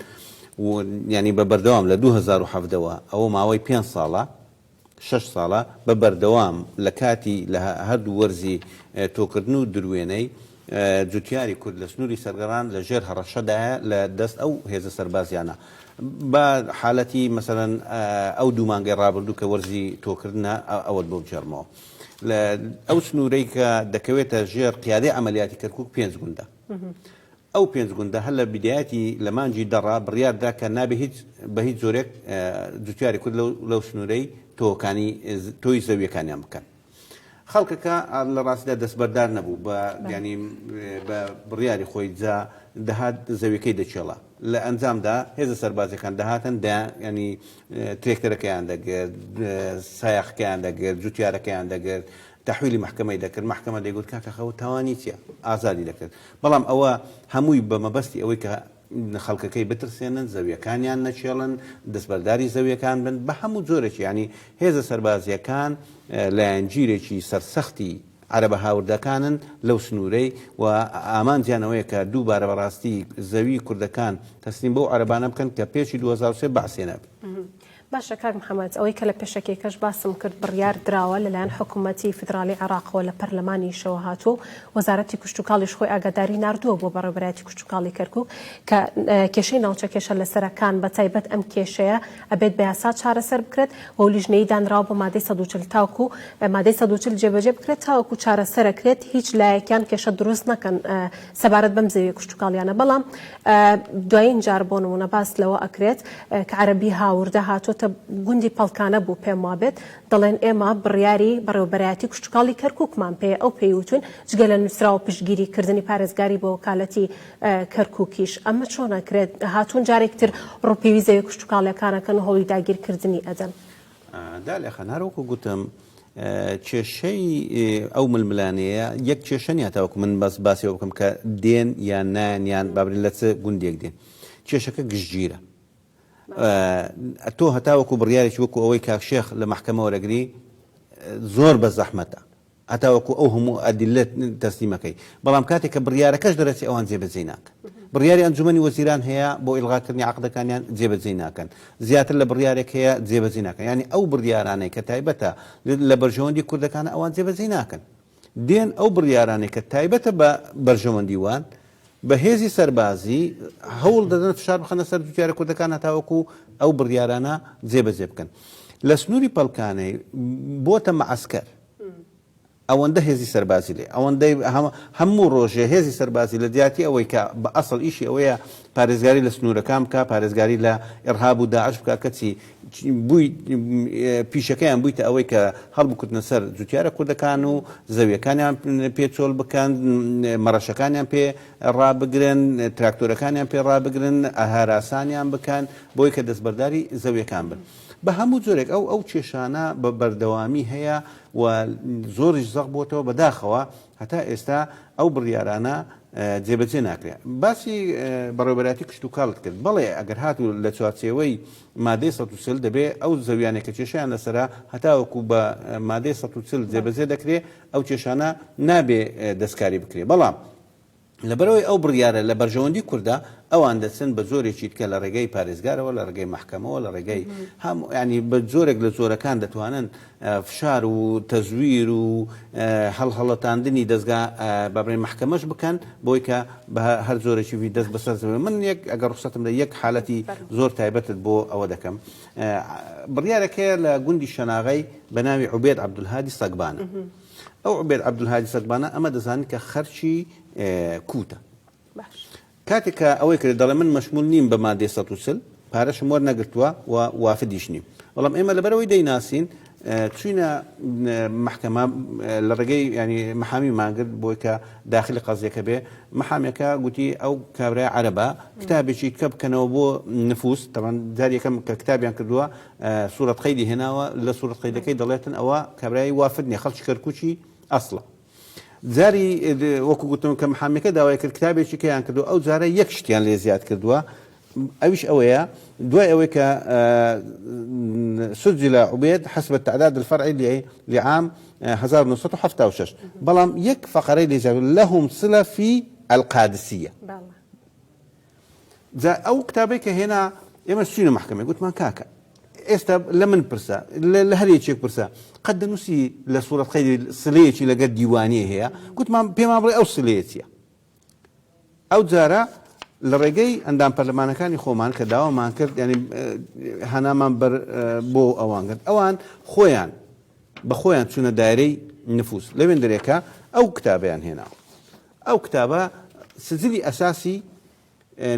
و یانی بە بەردەوام لە 2017 وە ئەوە ماوەی پێنج ساڵە شەش ساڵە بە بەردەوام لە کاتی لە هەردوو وەرزی تۆکردن و دروێنەی جوتیاری کورد لە سنووری سەرگەڕان لە ژێر هەڕەشەدایە لە دەست ئەو هێزە سەربازیانە بە حالەتی مەسەلەن ئەو دوو مانگەی ڕابردوو کە وەرزی تۆکردنە ئەوەت بۆ بگێڕمەوە لە ئەو سنوورەی کە دەکەوێتە ژێر قیادەی عەمەلیاتی کەرکوک پێنج گوندە ئەو پێنج گوندە هەر لە بیدایەتی لە مانگی دەڕا بڕیار درا کە نابێ هیچ بە هیچ جۆرێک جوتیاری کورد لەو لەو سنوورەی تۆوەکانی تۆی زەویەکانیان بکەن. خەڵکەکە لە ڕاستیدا دەستبەردار نەبوو بە یانی بە بڕیاری خۆی جا دەهات زەویەکەی دەکێڵا لە ئەنجامدا هێزە سەربازیەکان دەهاتن دەیان ینی ترێکتەرەکەیان دەگرت سایەقەکەیان دەگرت جوتیارەکەیان دەگرت تەحویلی مەحکەمەی دەکرد مەحکەمە دەیگوت کاکە خەو تاوانی چیە ئازادی دەکرد بەڵام ئەوە هەمووی بە مەبەستی ئەوەی کە خەڵکەکەی بترسێنن زەویەکانیان نەکێڵن دەستبەرداری زەویەکان بن بە هەموو جۆرێکی ینی هێزە سەربازیەکان لایەنگیرێکی سەرسەختی عەرەبە هاوردەکانن لەو سنوورەی و ئامانجیان ئەوەیە کە دووبارە بەڕاستی زەوی کوردەکان تەسلیم بەو عەرەبانە بکەن کە پێشی 2003 بەعسێنە. باشە کاک محەمەد، ئەوەی کە لە پێشەکیەکەش باسم کرد بڕیار دراوە لەلایەن حکومەتی فیدراڵی عێراقەوە لە پەرلەمانیشەوە هاتووە و وەزارەتی کشتوکاڵیش خۆی ئاگاداری ناردووە بۆ بەڕێوەبەرایەتی کشتوکاڵی کەرکوک کە کێشەی ناوچە کێشە لەسەرەکان بە تایبەت ئەم کێشەیە ئەبێت بە یاسا چارەسەر بکرێت و لیژنەیی دانراوە بۆ مادەی 140 تاوەکو مادەی 140 جێبەجێ بکرێت تاوەکو چارەسەرەکرێت هیچ لایەکیان کێشە دروست نەکەن سەبارەت بەم زەویە کشتوکاڵیانە بەڵام دوایین جار بۆ نمونە باس لەوە ئەکرێت کە عەرەبی هاوردە هاتۆتە گوندی پەڵکانە بوو پێم وابێت دەڵێن ئێمە بڕیاری بەڕێوەبەرایەتی کشتوکاڵی کەرکوکمان پێیە ئەو پێی وتوین جگە لە نوسراو پشتگیری کردنی پارێزگاری بە وەکالەتی کەرکوکیش ئەمە چۆن ئەکرێت هاتوون جارێکی تر ڕوپێوی زەویە کشتوکاڵیەکان ئەکەن و هەوڵی داگیرکردنی ئەدەن. دالیا خان هەر وەکو گوتم کێشەی ئەو ململانێیە یەک کێشە نیە تاوەکو من بەس باسی ئەوە بکەم کە دێن یان نایەن یان با بڵێین لە چ گوندێک دێن کێشەکە گشتگیرە تۆ هەتاوەکو بڕیارێکی وەکو ئەوەی کاک شێخ لە مەحکەمە وەرەگری زۆر بە زەحمەتە هەتاوەکو ئەو هەموو ئەدیللە تەسلیمەکەی، بەڵام کاتێک کە بڕیارەکەش دەرەچێ ئەوان جێبەجێی ناکەن. بڕیاری ئەنجومەنی وەزیران هەیە بۆ ئیلغاکردنی عەقدەکانیان جێبەجێی ناکەن. زیاتر لە بڕیارێک هەیە جێبەجێی ناکەن. یانی ئەو بڕیارانەی کە تایبەتە لە بەرژەوەندی کوردەکانە ئەوان جێبەجێی ناکەن. دێن ئەو بڕیارانەی کە تایبەتە بە بەرژەوەندی وان بە هێزی سەربازی هەوڵ دەدەن فشار بخەنە سەر جوتیارە کوردەکان هەتاوەکو ئەو بڕیارانە جێبەجێ بکەن. لە سنووری پەڵکانەی بۆتە مەعەسکەر. ئەوەندە هێزی سەربازی لێ ئەوەندەی هەموو ڕۆژێ هێزی سەربازی لە جیاتی ئەوەی کە بە ئەسڵ ئیشی ئەوەیە پارێزگاری لە سنوورەکان بکا پارێزگاری لە ئیرهاب و داعش بکا کەچی بووی پیشەکەیان بوویتە ئەوەی کە هەڵبکوتنە سەر جوتیارە کوردەکان و زەویەکانیان پێ چۆل بکەن مەڕەشەکانیان پێ ڕابگرن تراکتۆرەکانیان پێ ڕابگرن هەراسانیان بکەن بۆی کە دەستبەرداری زەویەکان بن. بە هەموو جۆرێک ئەو ئەو کێشانە بە بەردەوامی هەیە و زۆریش زەق بۆتەوە بەداخەوە هەتا ئێستا ئەو بڕیارانە جێبەجێ ناکرێت. باسی بەڕێوەبەرایەتی کشتوکاڵت کرد بەڵێ ئەگەر هاتوو لە چوارچێوەی مادەی 140 دەبێ ئەو زەویانەی کە کێشەیان لەسەرە هەتاوەکو بە مادەی 140 جێبەجێ دەکرێ ئەو کێشانە نابێ دەستکاری بکرێ بەڵام لەبەرئەوەی ئەو بڕیارە لە بەرژەوەندی کوردە، ئەوان دەچن بە جۆرێکی دیکە لە ڕێگەی پارێزگارەوە، لە ڕێگەی مەحکەمەوە، لە ڕێگەی هەموو یانی بە جۆرێک لە جۆرەکان دەتوانن فشار و تەزویر و هەڵهەڵەتاندنی دەزگا با بڵێین مەحکەمەش بکەن بۆی کە بە هەر جۆرێکی بی دەست بەسەر زەوی من یەک ئەگەر ڕوخسەتم دە یەک حالەتی زۆر تایبەتت بۆ ئەوە دەکەم بڕیارێک هەیە لە گوندی شەناغەی بە ناوی عوبێد عەبدولهادی سەگبانە. ئەو عوبێد عەبدولهادی سەگبانە ئەمە دەزانن کە خەرکی کوتە کاتێک کە ئەوەی کرد دەڵێ من مەشمول نیم بە مادەی 140 پارەشم وەرنەگرتووە و وافدیش نیم بەڵام ئێمە لەبەرەوەی دەیناسین چوینە محکەمە لە ڕێگەی ینی محامی مانگرت بۆی کە داخلی قەزیەکە بێ محامەکە گوتی ئەو کابرای عەرەبە کتابێکی کە بکەنەوە بۆ نفوس تەمان جار یەکەم کە کتابیان کردووە سورەت قەیدی هێناوە لە سورەت قەیدەکەی دەڵێتن ئەوە کابرای وافد نیە خەڵکی کەرکوکی ئەسڵە جاری وەکو گوتم کە محامیەکە داوای کرد کتابێکی کەیان کردو ئەو جارە یەک شتیان لێ زیاد کردووە ئەویش ئەوەیە دوای ئەوەی کە سجل عبيد حسب التعداد الفرعي لعام 1976 بەڵام یەک فقرەی لێ زیاد لهم صلة في القادسية جا ئەو کتابەی کە هێنا ئێمە چوینە مەحکەمەی گوتمان کاکە ئێستا لە من پرسە لە هەر یەکێک پرسە قەت دەنووسی لە سوورەت قەیدی سلەیەکی لەگەر دیوانیە هەیە گوتمان پێمان بڵێ ئەو سلەیە چییە ئەو جارە لە ڕێگەی ئەندام پەرلەمانەکانی خۆمان کە داوامان کرد ینی هەنامان بەر بۆ ئەوان کرد ئەوان خۆیان بە خۆیان چوونە دایرەی نفوس لەوێن دەرێکە ئەو کتابیان هێناوە ئەو کتابە سجلی ئەساسی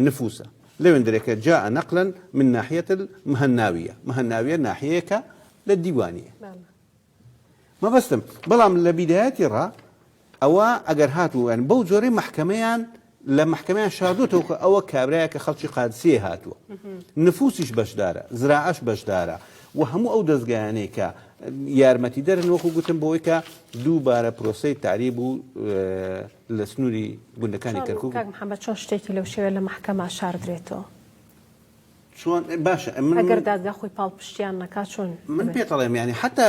نفوسە لەوێندرێ کە جاء نقلا من ناحیە المهناویە، مهناویە ناحیەیەکە لە دیوانیە. مەبەستم بەڵام لە بیدایەتی ڕا ئەوە ئەگەر هاتوو یان بەو جۆرەی مەحکەمەیان لە مەحکەمەیان شاردۆتەوە کە ئەوە کابرایە کە خەڵکی قادسیە هاتووە نفوسیش بەشدارە زراعەش بەشدارە و هەموو ئەو دەزگایانەی کە یارمەتیدەرن وەکو گوتم بۆی کە دووبارە پرۆسەی تەعریب و لە سنووری گوندەکانی کەرکوک. کاک محەمەد چۆن شتێکی لەو شێوەیە لە مەحکەمە شاردرێتەوە؟ چۆن باشە من ئەگەر دادگا خۆی پاڵپشتیان نەکا چۆن من پێت ئەڵێم یانی حتا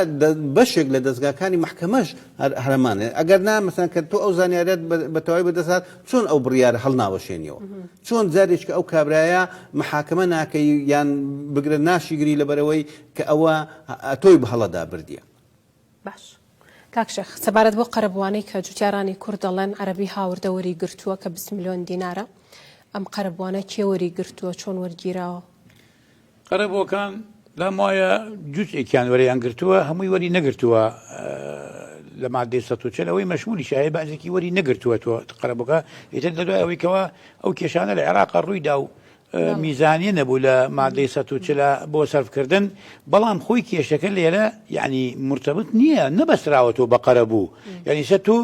بەشێک لە دەزگاکانی مەحکەمەش هەر هەرەمانە ئەگەر نا مەسەن کە تۆ ئەو زانیاریت بە تەواوی بەدەست هات چۆن ئەو بڕیارە هەڵناوەشێنیەوە چۆن جارێک کە ئەو کابرایە محاکمە ناکەی یان بگرە ناشیگری لەبەرەوەی کە ئەوە تۆی بەهەڵەدا بردیە. باش کاک شێخ سەبارەت بۆ قەرەبووانەی کە جوتیارانی کورد دەڵێن عەرەبی هاوردە وەری گرتووە کە 20 ملیۆن دینارە ئەم قەرەبووانە کێ وەری گرتووە چۆن وەرگیراوە؟ قەرەبووەکان لام وایە جوزئێکیان وەریان گرتووە هەمووی وەری نەگرتووە لە مادەی 140 ئەوەی مەشمولی شایە بەعزێکی وەری نەگرتووە تۆ قەرەبووەکە ئیتر لە دوای ئەوەی کەوا ئەو کێشانە لە عێراقا ڕوویدا و میزانیە نەبوو لە مادەی 140 بۆ سەرفکردن بەڵام خۆی کێشەکە لێرە یعنی مرتبط نییە نەبەستراوەتەوە بە قەرەبوو یعنی سە تۆ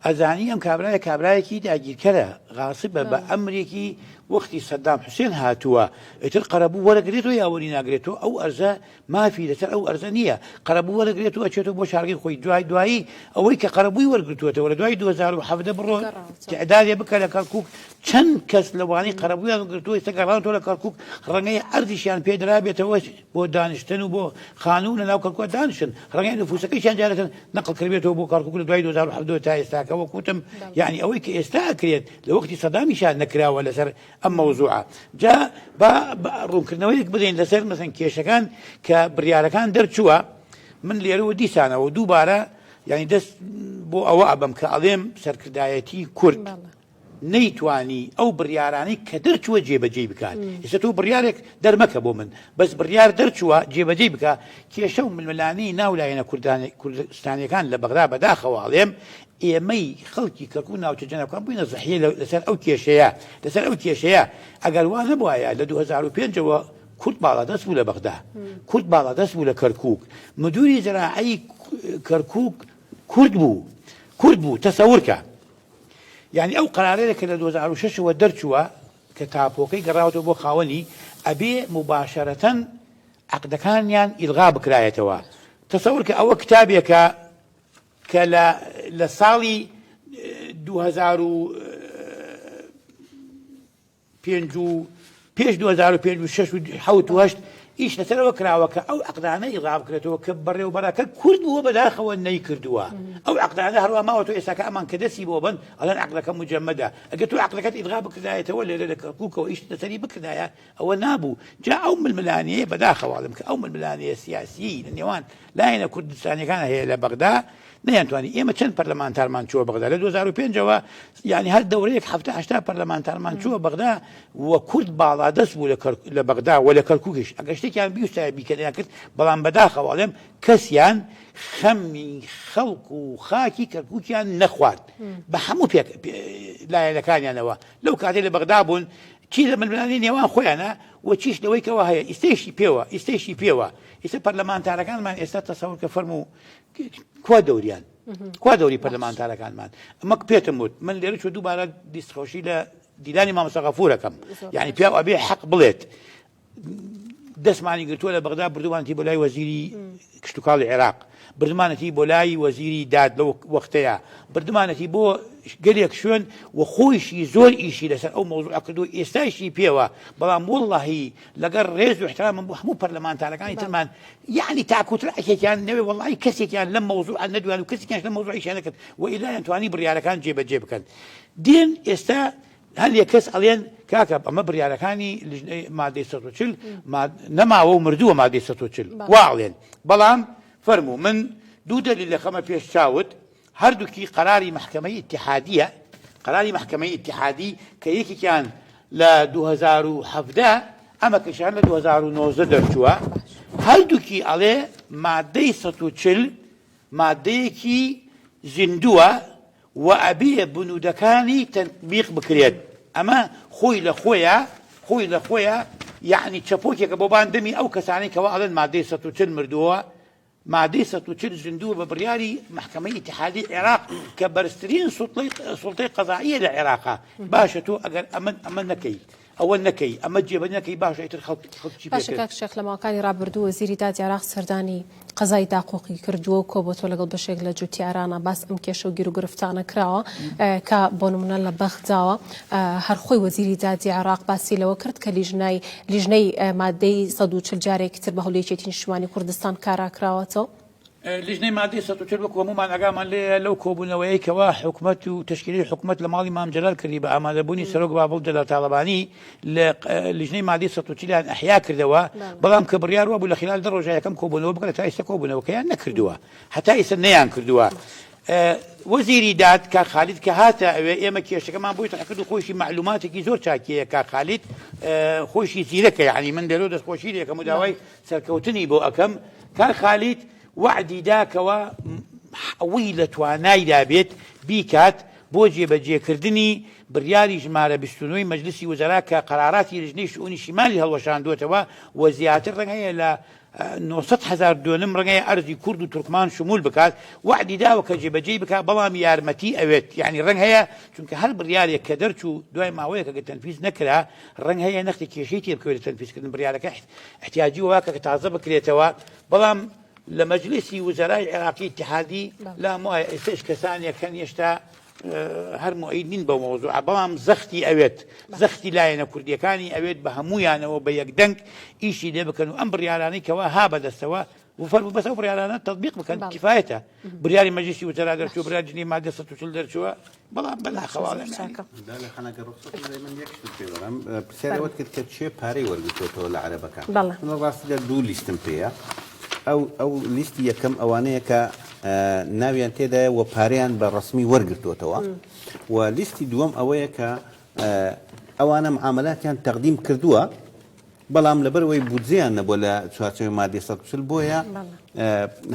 ئەزانی ئەم کابرایە کابرایەکی داگیرکەرە غاسبە بە ئەمرێکی وەختی سەدام حوسێن هاتووە ئیتر قەرەبوو وەرەگرێتەوە یا وەری ناگرێتەوە ئەو ئەرزە مافی لەسەر ئەو ئەرزە نییە قەرەبوو وەرەگرێت و ئەچێتەوە بۆ شارگەی خۆی دوای دوایی ئەوەی کە قەرەبووی وەرگرتووەتەوە لە دوای 2017 بڕۆ تعدادێ بکە لە کەرکوک چەند کەس لەوانەی قەرەبوویان گرتووە ئێستا گەڕاونەتەوە لە کەرکوک ڕەنگەی ئەرزیشیان پێ درابێتەوە بۆ دانیشتن و بۆ خانوو لە ناو کەرکوک دانیشن ڕەنگەی نفوسەکەیشیان جارێتن نەقڵ کردبێتەوە بۆ کەرکوک لە دوای 2017 تا ئێستاکە وەک وتم یعنی ئەوەی کە ئێستا ئەکرێت لە وەختی سەدامیشان نەکراوە لەسەر ئەم مەوزوعە جا با ڕوونکردنەوەیەک بدەین لەسەر مەسەن کێشەکان کە بڕیارەکان دەرچووە من لێرەوە دیسانەوە دووبارە یعنی دەست بۆ ئەوە ئەبم کە ئەڵێم سەرکردایەتی کورد نەیتوانی ئەو بڕیارانەی کە دەرچووە جێبەجێی بکات ئێستا تۆ بڕیارێک دەرمەکە بۆ من بەس بڕیار دەرچووە جێبەجێی بکە کێشە و ململانێی ناو لایەنە کوردستانیەکان لە بەغدا بەداخەوە ئەڵێم ئێمەی خەڵکی کەرکوک ناوچە جەنابکان بووینە زەحیە لەسەر ئەو کێشەیە لەسەر ئەو کێشەیە ئەگەر وا نەبوایە لە 2005 ەوە کورد باڵادەست بوو لە بەغدا کورد باڵادەست بوو لە کەرکوک مدوری زراعی کەرکوک کورد بوو کورد بوو تەسەورکە یانی ئەو قەرارەیە کە لە 2006 ەوە دەرچووە کە تاپۆکەی گەڕاوەتەوە بۆ خاوەنی ئەبێ موباشەرەتەن عەقدەکانیان ئیلغا بکرایەتەوە تەسەور کە ئەوە کتابێکە کە لە لە ساڵی 2000 پێنج و پێش 2005 و شەش و حەوت و هەشت ئیش لەسەرەوە کراوە کە ئەو عەقدانە ئیلغا بکرێتەوە کە بەڕێوبەرەکە کورد بووە بەداخەوە نەیکردووە ئەو عەقدانە هەروە ماوەتەوە ئێستا کە ئەمان کە دەستی بۆ بن ئەڵێن عەقدەکە مجەمەدە ئەگەر تۆ عەقدەکەت ئیلغا بکردایەتەوە لێرە لە کەرکووکەوە ئیش لەسەری بکردایە ئەوە نابوو جا ئەو ململانێیە بەداخەوە ئەڵێم کە ئەو ململانێیە سیاسیەی لە نێوان لایەنە کوردستانیەکان هەیە لە بەغدا نەیانتوانی ئێمە چەند پەرلەمانتارمان چووە بەغدا لە 2005ەوە یعنی هەر دەورەیەک هەفتە هەشتا پەرلەمانتارمان چووە بەغدا و کورد باڵادەست بوو لە بەغدا و لە کەرکووکیش ئەگەر شتێکیان بیوستایە بیکەنیان کرد بەڵام بەداخەوە ئەڵێم کەسیان خەمی خەڵک و خاکی کەرکووکیان نەخوارد بە هەموو پێک لایەنەکانیانەوە لەو کاتێک لە بەغدا بوون چی لە ململانێی نێوان خۆیانە و چیش لەوەی کەوا هەیە ئیستەیشی پێوە ئیستەیشی پێوە ئیستە پەرلەمانتارەکانمان ئێستا تەسەور کە فەرموو کوا دەوریان کوا دەوری پەرلەمانتارەکانمان ئەمە پێتم وت من لێرە چۆ دووبارە دیستخۆشی لە دیلانی مامۆستا غەفورەکەم یعنی پیاو ئەبێ حەق بڵێت دەستمانی گرتووە لە بەغدا بردوومانەتی بۆ لای وەزیری کشتوکاڵی عێراق بردمانەتی بۆ لای وەزیری داد لەو وەختەیە بردمانەتی بۆ گەلێک شوێن و خۆیشی زۆر ئیشی لەسەر ئەو مەوزوعە کردو ئێستایشی پێوە بەڵام وەڵڵاهی لەگەڵ ڕێز و احترامم بۆ هەموو پەرلەمانتارەکانی ترمان یعنی تاکوترەکێکیان نەوێ وەڵڵاهی کەسێکیان لەم مەوزوعە نەدویان و کەسێکیان لەم مەوزوعیشیان نەکرد و ئیلایان توانی بڕیارەکان جێبەجێ بکەن دێن ئێستا هەندێک کەس ئەڵێن کاکە ئەمە بڕیارەکانی لیژنەی مادەی 140 نەماوە و مردووە مادەی 140 وا ئەڵێن بەڵام فەرموو من دوو دەلیل دەخەمە پێش چاوت هەردووکی قەراری مەحکەمەی ئیتیحادیە قەراری مەحکەمەی ئیتیحادی کە یەکێکیان لە 2017 ئەمەکەشیان لە 2019 دەرچووە هەردووکی ئەڵێ مادەی 140 مادەیەکی زیندووە و ئەبێ بنودەکانی تەتبیق بکرێت ئەمە خۆی لە خۆیا خۆی لە خۆیا یەعنی چەپۆکێکە بۆ بان دەمی ئەو کەسانەی کەوا ئەڵێن مادەی 140 مردووە مادەی 140 زیندووە بە بڕیاری مەحکەمەی ئیتیحادی عێراق کە بەرزترین سوڵتەی سوڵتەی قەزائیە لە عێراقا باشە تۆ ئەگەر ئەمن ئەمە نەکەی. ئەوە نەکەی ئەمە جێبەجێ نەکەی باشە ئیتر خەڵک خەڵک چی پێ باشە کرد؟ کاک شێخ لە ماوەکانی ڕابردوو وەزیری دادی عێراق سەردانی قەزای داقوقی کردووە و کۆبۆتەوە لەگەڵ بەشێک لە جوتیارانە باس ئەم کێشە و گیروگرفتانە کراوە کە بۆ نمونە لە بەغداوە هەر خۆی وەزیری دادی عێراق باسی لەوە کرد کە لیژنای لیژنەی مادەی 140 جارێکی تر بە هەوڵی یەکێتی نیشتیمانی کوردستان کارا کراوەتەوە. لیژنەی مادەی 140 وەکو هەموومان ئاگامان لێیە لەو کۆبوونەوەیەی کەوا حکومەت و تەشکیلەی حکومەت لە ماڵی مام جەلال کردی بە ئامادەبوونی سەرۆک بافڵ جەلال تاڵەبانی لە لیژنەی مادەی 140 یان ئەحیا کردەوە بەڵام کە بڕیار وابوو لە خلال دە ڕۆژە یەکەم کۆبوونەوە بکەن تا ئێستا کۆبوونەوەکەیان نەکردووە هەتا ئێستا نەیان کردووە وەزیری داد کاک خالید کە هاتە ئەوێ ئێمە کێشەکەمان بۆی تەرح کرد و خۆیشی مەعلوماتێکی زۆر چاکیەیە کاک خالید خۆیشی زیرەکە یعنی من لێرەوە دەستخۆشی لێکەم و داوای سەرکەوتنی بۆ ئەکەم کاک خالید وەعدی دا کەوا ئەوەی لە توانایدا بێت بیکات بۆ جێبەجێکردنی بڕیاری ژمارە 29 ی مەجلسی وزەرا کە قەراراتی لجنەی شئونی شیمالی هەڵوەشاندووەتەوە و زیاتر ڕەنگ هەیە لە 900 هەزار دۆنم ڕەنگەیە ئەرزی کورد و تورکمان شمول بکات وەعدی داوە کە جێبەجێی بکات بەڵام یارمەتی ئەوێت یعنی ڕەنگ هەیە چونکە هەر بڕیارێک کە دەرچوو دوای ماوەیەکە کە تەنفیز نەکرا ڕەنگ هەیە نەختی کێشەی تێ بکەوێت لە تەنفیزکردن بڕیارەکە احتیاجی وایە کە تازە بکرێتەوە بەڵام لە مەجلیسی وزەرای عێراقی اتحادی لام وایە ئێستاش کەسانێک هەن هێشتا هەر موئەید نین بەو مەوزوعە بەڵام زەختی ئەوێت زەختی لایەنە کوردیەکانی ئەوێت بە هەموویانەوە بە یەک دەنگ ئیشی لێ بکەن و ئەم بڕیارانەی کەوا ها بەدەستەوە و فەرموو بەس ئەو بڕیارانە تەطبیق بکەن کفایەتە بڕیاری مەجلیسی وزەرا دەرچوو بڕیار جنی مادە 140 دەرچووە بەڵام بەداخەوە ئەڵێم یانی. لالە خان ئەگەر ڕوخسەتم بدەی من یەک شتت پێ بڵێم پرسیاری ئەوەت کرد کە کێ پارەی وەرگرتۆتەوە لە عەرەبەکان بەڵێ. من لە ڕاستیدا دوو لیستم پێیە ئەو ئەو لیستی یەکەم ئەوانەیە کە ناویان تێدایە و پارەیان بە ڕەسمی وەرگرتۆتەوە و لیستی دووەم ئەوەیە کە ئەوانە معاملاتیان تەقدیم کردووە بەڵام لەبەرئەوەی بودجەیان نەبووە لە چوارچێوەی مادەی 140 بۆیە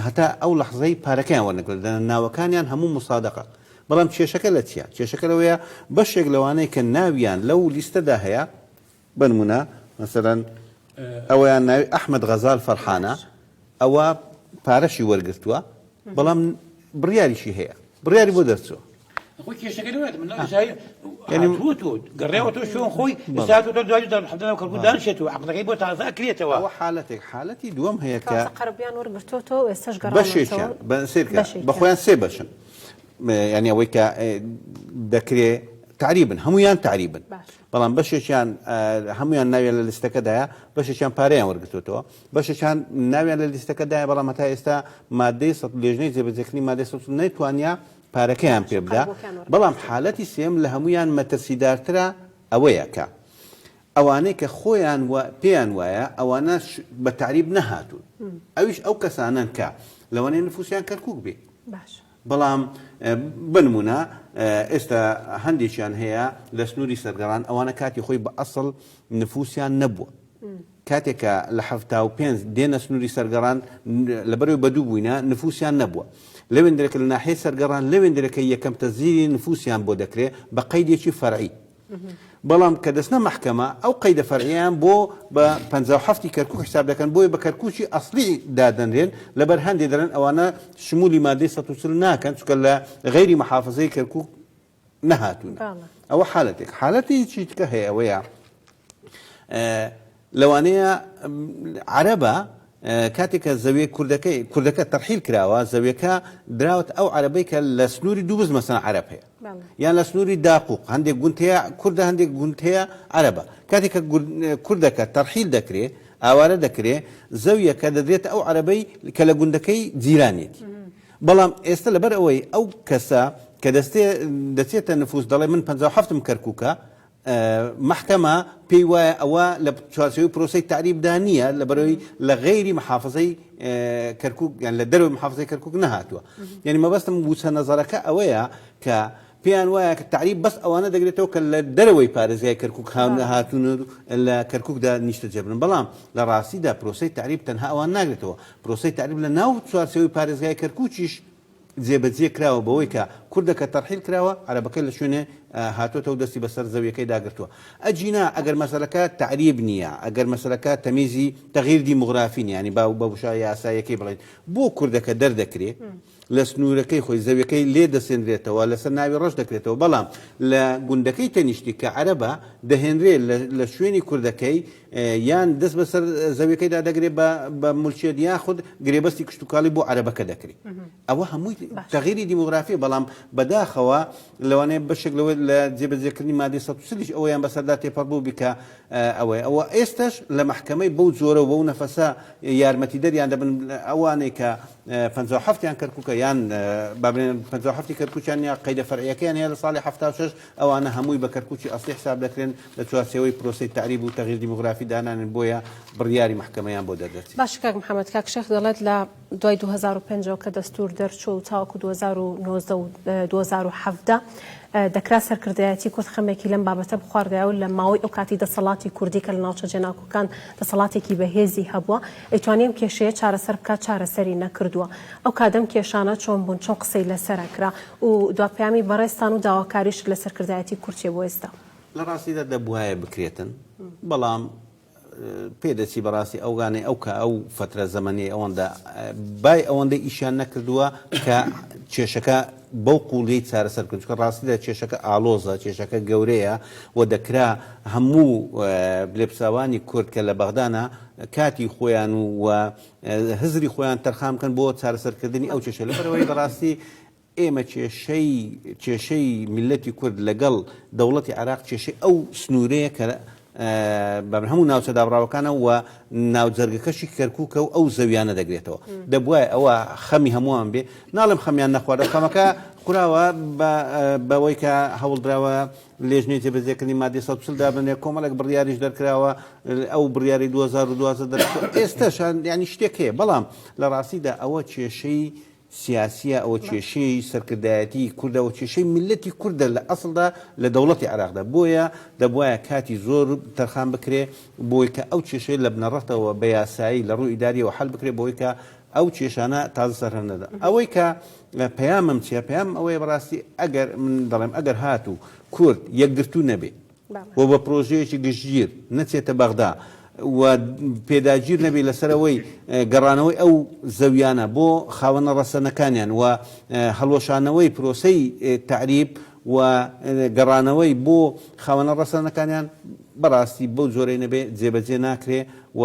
هەتا ئەو لەحزەی پارەکەیان وەرنەگرت دەنا ناوەکانیان هەموو مسادقە بەڵام کێشەکە لە چیە کێشەکە لەوەیە بەشێک لەوانەی کە ناویان لەو لیستەدا هەیە بەنمونە مەسەلەن ئەوەیان ناوی ئەحمەد غەزال فەرحانە ئەوە پارەشی وەرگرتووە بەڵام بڕیاریشی هەیە بڕیاری بۆ دەرچووە. خۆی کێشەکە لەوەیە من هاتووە گەڕێوەتەوە شوێن خۆی ئێستا هاتووەتەوە دوای دارالحەمدە ناو کەرکوک دانیشێت و عەقدەکەی بۆ تازە ئەکرێتەوە. ئەوە حالەتێک حالەتی دووەم هەیە کە کەواتە قەرەبوویان وەرگرتووەتەوە و ئێستاش گەڕاونەتەوە بەشێکیان بە سەیرکە بە خۆیان سێ بەشن یانی ئەوەی کە دەکرێ تەعریبن هەموویان تەعریبن بەڵام بەشێکیان هەموویان ناویان لە لیستەکەدایە بەشێکیان پارەیان وەرگرتووەتەوە بەشێکیان ناویان لە لیستەکەدایە بەڵام هەتا ئێستا مادەی سە لێژنەی جێبەجێکردنی مادەی سە نەیتوانیا پارەکەیان پێ بدا بەڵام حالەتی سێم لە هەمویان مەترسیدارترە ئەوەیە کە ئەوانەی کە خۆیان پێیان وایە ئەوانە بە تەعریب نەهاتوون ئەویش ئەو کەسانەن کە لەوانەیە نفوسیان کەرکک بێ بەڵام بنمونە ئێستا هەندێکیان هەیە لە سنووری سەرگەڕان ئەوانە کاتی خۆی بە ئەسڵ نفوسیان نەبووە کاتێک کە لە 75 دێنە سنووری سەرگەڕان لەبەرەوەی بەدوو بووینە نفوسیان نەبووە لەوێندرێکە لە ناحیەی سەرگەڕان لەوێندرێکە یەکەم تەزیری نفوسیان بۆ دەکرێ بە قەیدێکی فەرعی بەڵام کە دەچنە مەحکەمە ئەو قەیدە فەرعیەیان بۆ بە 57 ی کەرکوک حساب دەکەن بۆیە بە کەرکوکی ئەسڵی دادەنرێن لەبەر هەندێ دەڵێن ئەوانە شمولی مادەی 140 ناکەن چونکە لە غەیری محافزەی کەرکوک نەهاتوون ئەوە حالەتێک حالەتێکی تکە هەیە ئەوەیە لەوانەیە عەرەبە کاتێک کە زەویە کوردەکەی کوردەکە تەرحیل کراوە زەویەکە دراوەتە ئەو عەرەبەی کە لە سنووری دووبز مەسەن عەرەب هەیە یان لە سنووری داقوق هەندێک گوند هەیە کوردە هەندێک گوند هەیە عەرەبە کاتێک کە کوردەکە تەرحیل دەکرێ ئاوارە دەکرێ زەویەکە دەدرێتە ئەو عەرەبەی کە لە گوندەکەی جیرانێتی بەڵام ئێستا لەبەر ئەوەی ئەو کەسە کە دەستێ دەچێتە نفوس دەڵێ من 57م کەرکووکە مەحکەمە پێی وایە ئەوە لە چوارچێوەی پرۆسەی تەعریبدا نییە لەبەرئەوەی لە غەیری محافزەی کەرکوک یان لە دەرەوەی محافزەی کەرکوک نەهاتووە یعنی مەبەستم وچە نەزەرەکە ئەوەیە کە پێیان وایە کە تەعریب بەس ئەوانە دەگرێتەوە کە لە دەرەوەی پارێزگای کەرکوک هاتوون و لە کەرکوکدا نیشتەجێ بن بەڵام لە ڕاستیدا پرۆسەی تەعریب تەنها ئەوان ناگرێتەوە پرۆسەی تەعریب لە ناو چوارچێوەی پارێزگای کەرکوکیش جێبەجێ کراوە بەوەی کە. کوردەکە تەرحیل کراوە، عەرەبەکە لە شوێنێ هاتۆتەوە دەستی بەسەر زەویەکەیدا گرتووە. ئەگینا ئەگەر مەسەلەکە تەعریب نییە، ئەگەر مەسەلەکە تەمیزی تەغییر دیموغرافی نییە، یانی با بە وشە یاساییەکەی بڵێین، بۆ کوردەکە دەردەکرێ لە سنوورەکەی خۆی زەویەکەی لێ دەسێنرێتەوە، لەسەر ناوی ڕەش دەکرێتەوە، بەڵام لە گوندەکەی تەنیشتی کە عەرەبە دەهێنرێ لە شوێنی کوردەکەی یان دەست بەسەر زەویەکەیدا دەگرێ بە مولکیەت یاخود گرێبەستی کشتوکاڵی بۆ عەرەبەکە دەکرێ. ئەوە هەمووی تەغیری دیموگرافیە، بەڵام بەداخەوە لەوانەیە بەشێک لەوە لە جێبەجێکردنی مادەی 140 یش ئەوەیان بەسەردا تێپەڕ بووبی کە ئەوەیە ئەوە ئێستاش لە مەحکەمەی بەو جۆرە و بەو نەفەسە یارمەتیدەریان دەبن ئەوانەی کە 57 یان کەرکووکە یان با بڵێن 57 کەرکووکیان یا قەیدە فەرعیەکەیان هەیە لە ساڵی 76 ئەوانە هەمووی بە کەرکووکی ئەسلی حساب دەکرێن لە چوارچێوەی پرۆسەی تەعریب و تەغییر دیموگرافی دانانن بۆیە بڕیاری مەحکەمەیان بۆ دەردەچێت. باشە کاک محەمەد، کاک شێخ دەڵێت لە دوای 2005 ەوە کە دەستوور دەرچوو و تاوەکو 2019 و 2017 دەکرا سەرکردایەتی کورد خەمێکی لەم بابەتە بخواردایە و لە ماوەی ئەو کاتی دەسەڵاتی کوردی کە لە ناوچە جێناکۆکان دەسەڵاتێکی بەهێزی هەبووە ئەیتوانی ئەم کێشەیە چارەسەر بکات چارەسەری نەکردووە ئەو کات ئەم کێشانە چۆن بوون چۆن قسەی لەسەر ئەکرا و دوا پەیامی بەڕێزتان و داواکاریشت لە سەرکردایەتی کورد چیە بۆ ئێستا؟ لە ڕاستیدا دەبوایە بکرێتن بەڵام پێدەچی بەڕاستی ئەوگانەی ئەو کە ئەو فەترە زەمەنیەی ئەوەندە بای ئەوەندەی ئیشیان نەکردووە کە کێشەکە بەو قوڵیەی چارەسەر بکەن چونکە ڕاستیدا کێشەکە ئاڵۆزە کێشەکە گەورەیە و دەکرا هەموو لێپرسراوانی کورد کە لە بەغدانە کاتی خۆیان و هزری خۆیان تەرخان بکەن بۆ چارەسەرکردنی ئەو کێشە لەبەرئەوەی بەڕاستی ئێمە کێشەی کێشەی میللەتی کورد لەگەڵ دەوڵەتی عێراق کێشەی ئەو سنوورەیە کە بە هەموو ناوچە دابڕاوەکانە و ناوجەرگەکەشی کەرکووکە و ئەو زەویانە دەگرێتەوە دەبوایە ئەوە خەمی هەمووان بێ ناڵێم خەمیان نەخواردە خەمەکە خوراوە بەوەی کە هەوڵدراوە لێژنەی جێبەجێکردنی مادەی 140 دابنرێت کۆمەڵێک بڕیاریش دەرکراوە ئەو بڕیاری 2012 دەرچوو ئێستاش ینی شتێک هەیە بەڵام لە ڕاستیدا ئەوە کێشەی سیاسیە، ئەوە کێشەی سەرکردایەتی کوردە، ئەوە کێشەی میللەتی کوردە لە ئەسڵدا لە دەوڵەتی عێراقدا، بۆیە دەبوایە کاتی زۆر تەرخان بکرێ بۆی کە ئەو کێشەیە لە بنەڕەتەوە بە یاسایی لە ڕووی ئیداریەوە حەل بکرێ بۆی کە ئەو کێشانە تازە سەرهەڵنەدا. ئەوەی کە پەیامم چیە؟ پەیامم ئەوەیە بەڕاستی ئەگەر من دەڵێم ئەگەر هاتوو کورد یەکگرتوو نەبێ، و بە پرۆژەیەکی گشتگیر نەچێتە بەغدا و پێداگیر نەبێت لەسەر ئەوەی گەڕانەوەی ئەو زەویانە بۆ خاوەنە ڕەسەنەکانیان و هەڵوەشانەوەی پرۆسەی تەعریب و گەڕانەوەی بۆ خاوەنە ڕەسەنەکانیان بەڕاستی بەو جۆرەی نەبێ جێبەجێ ناکرێ و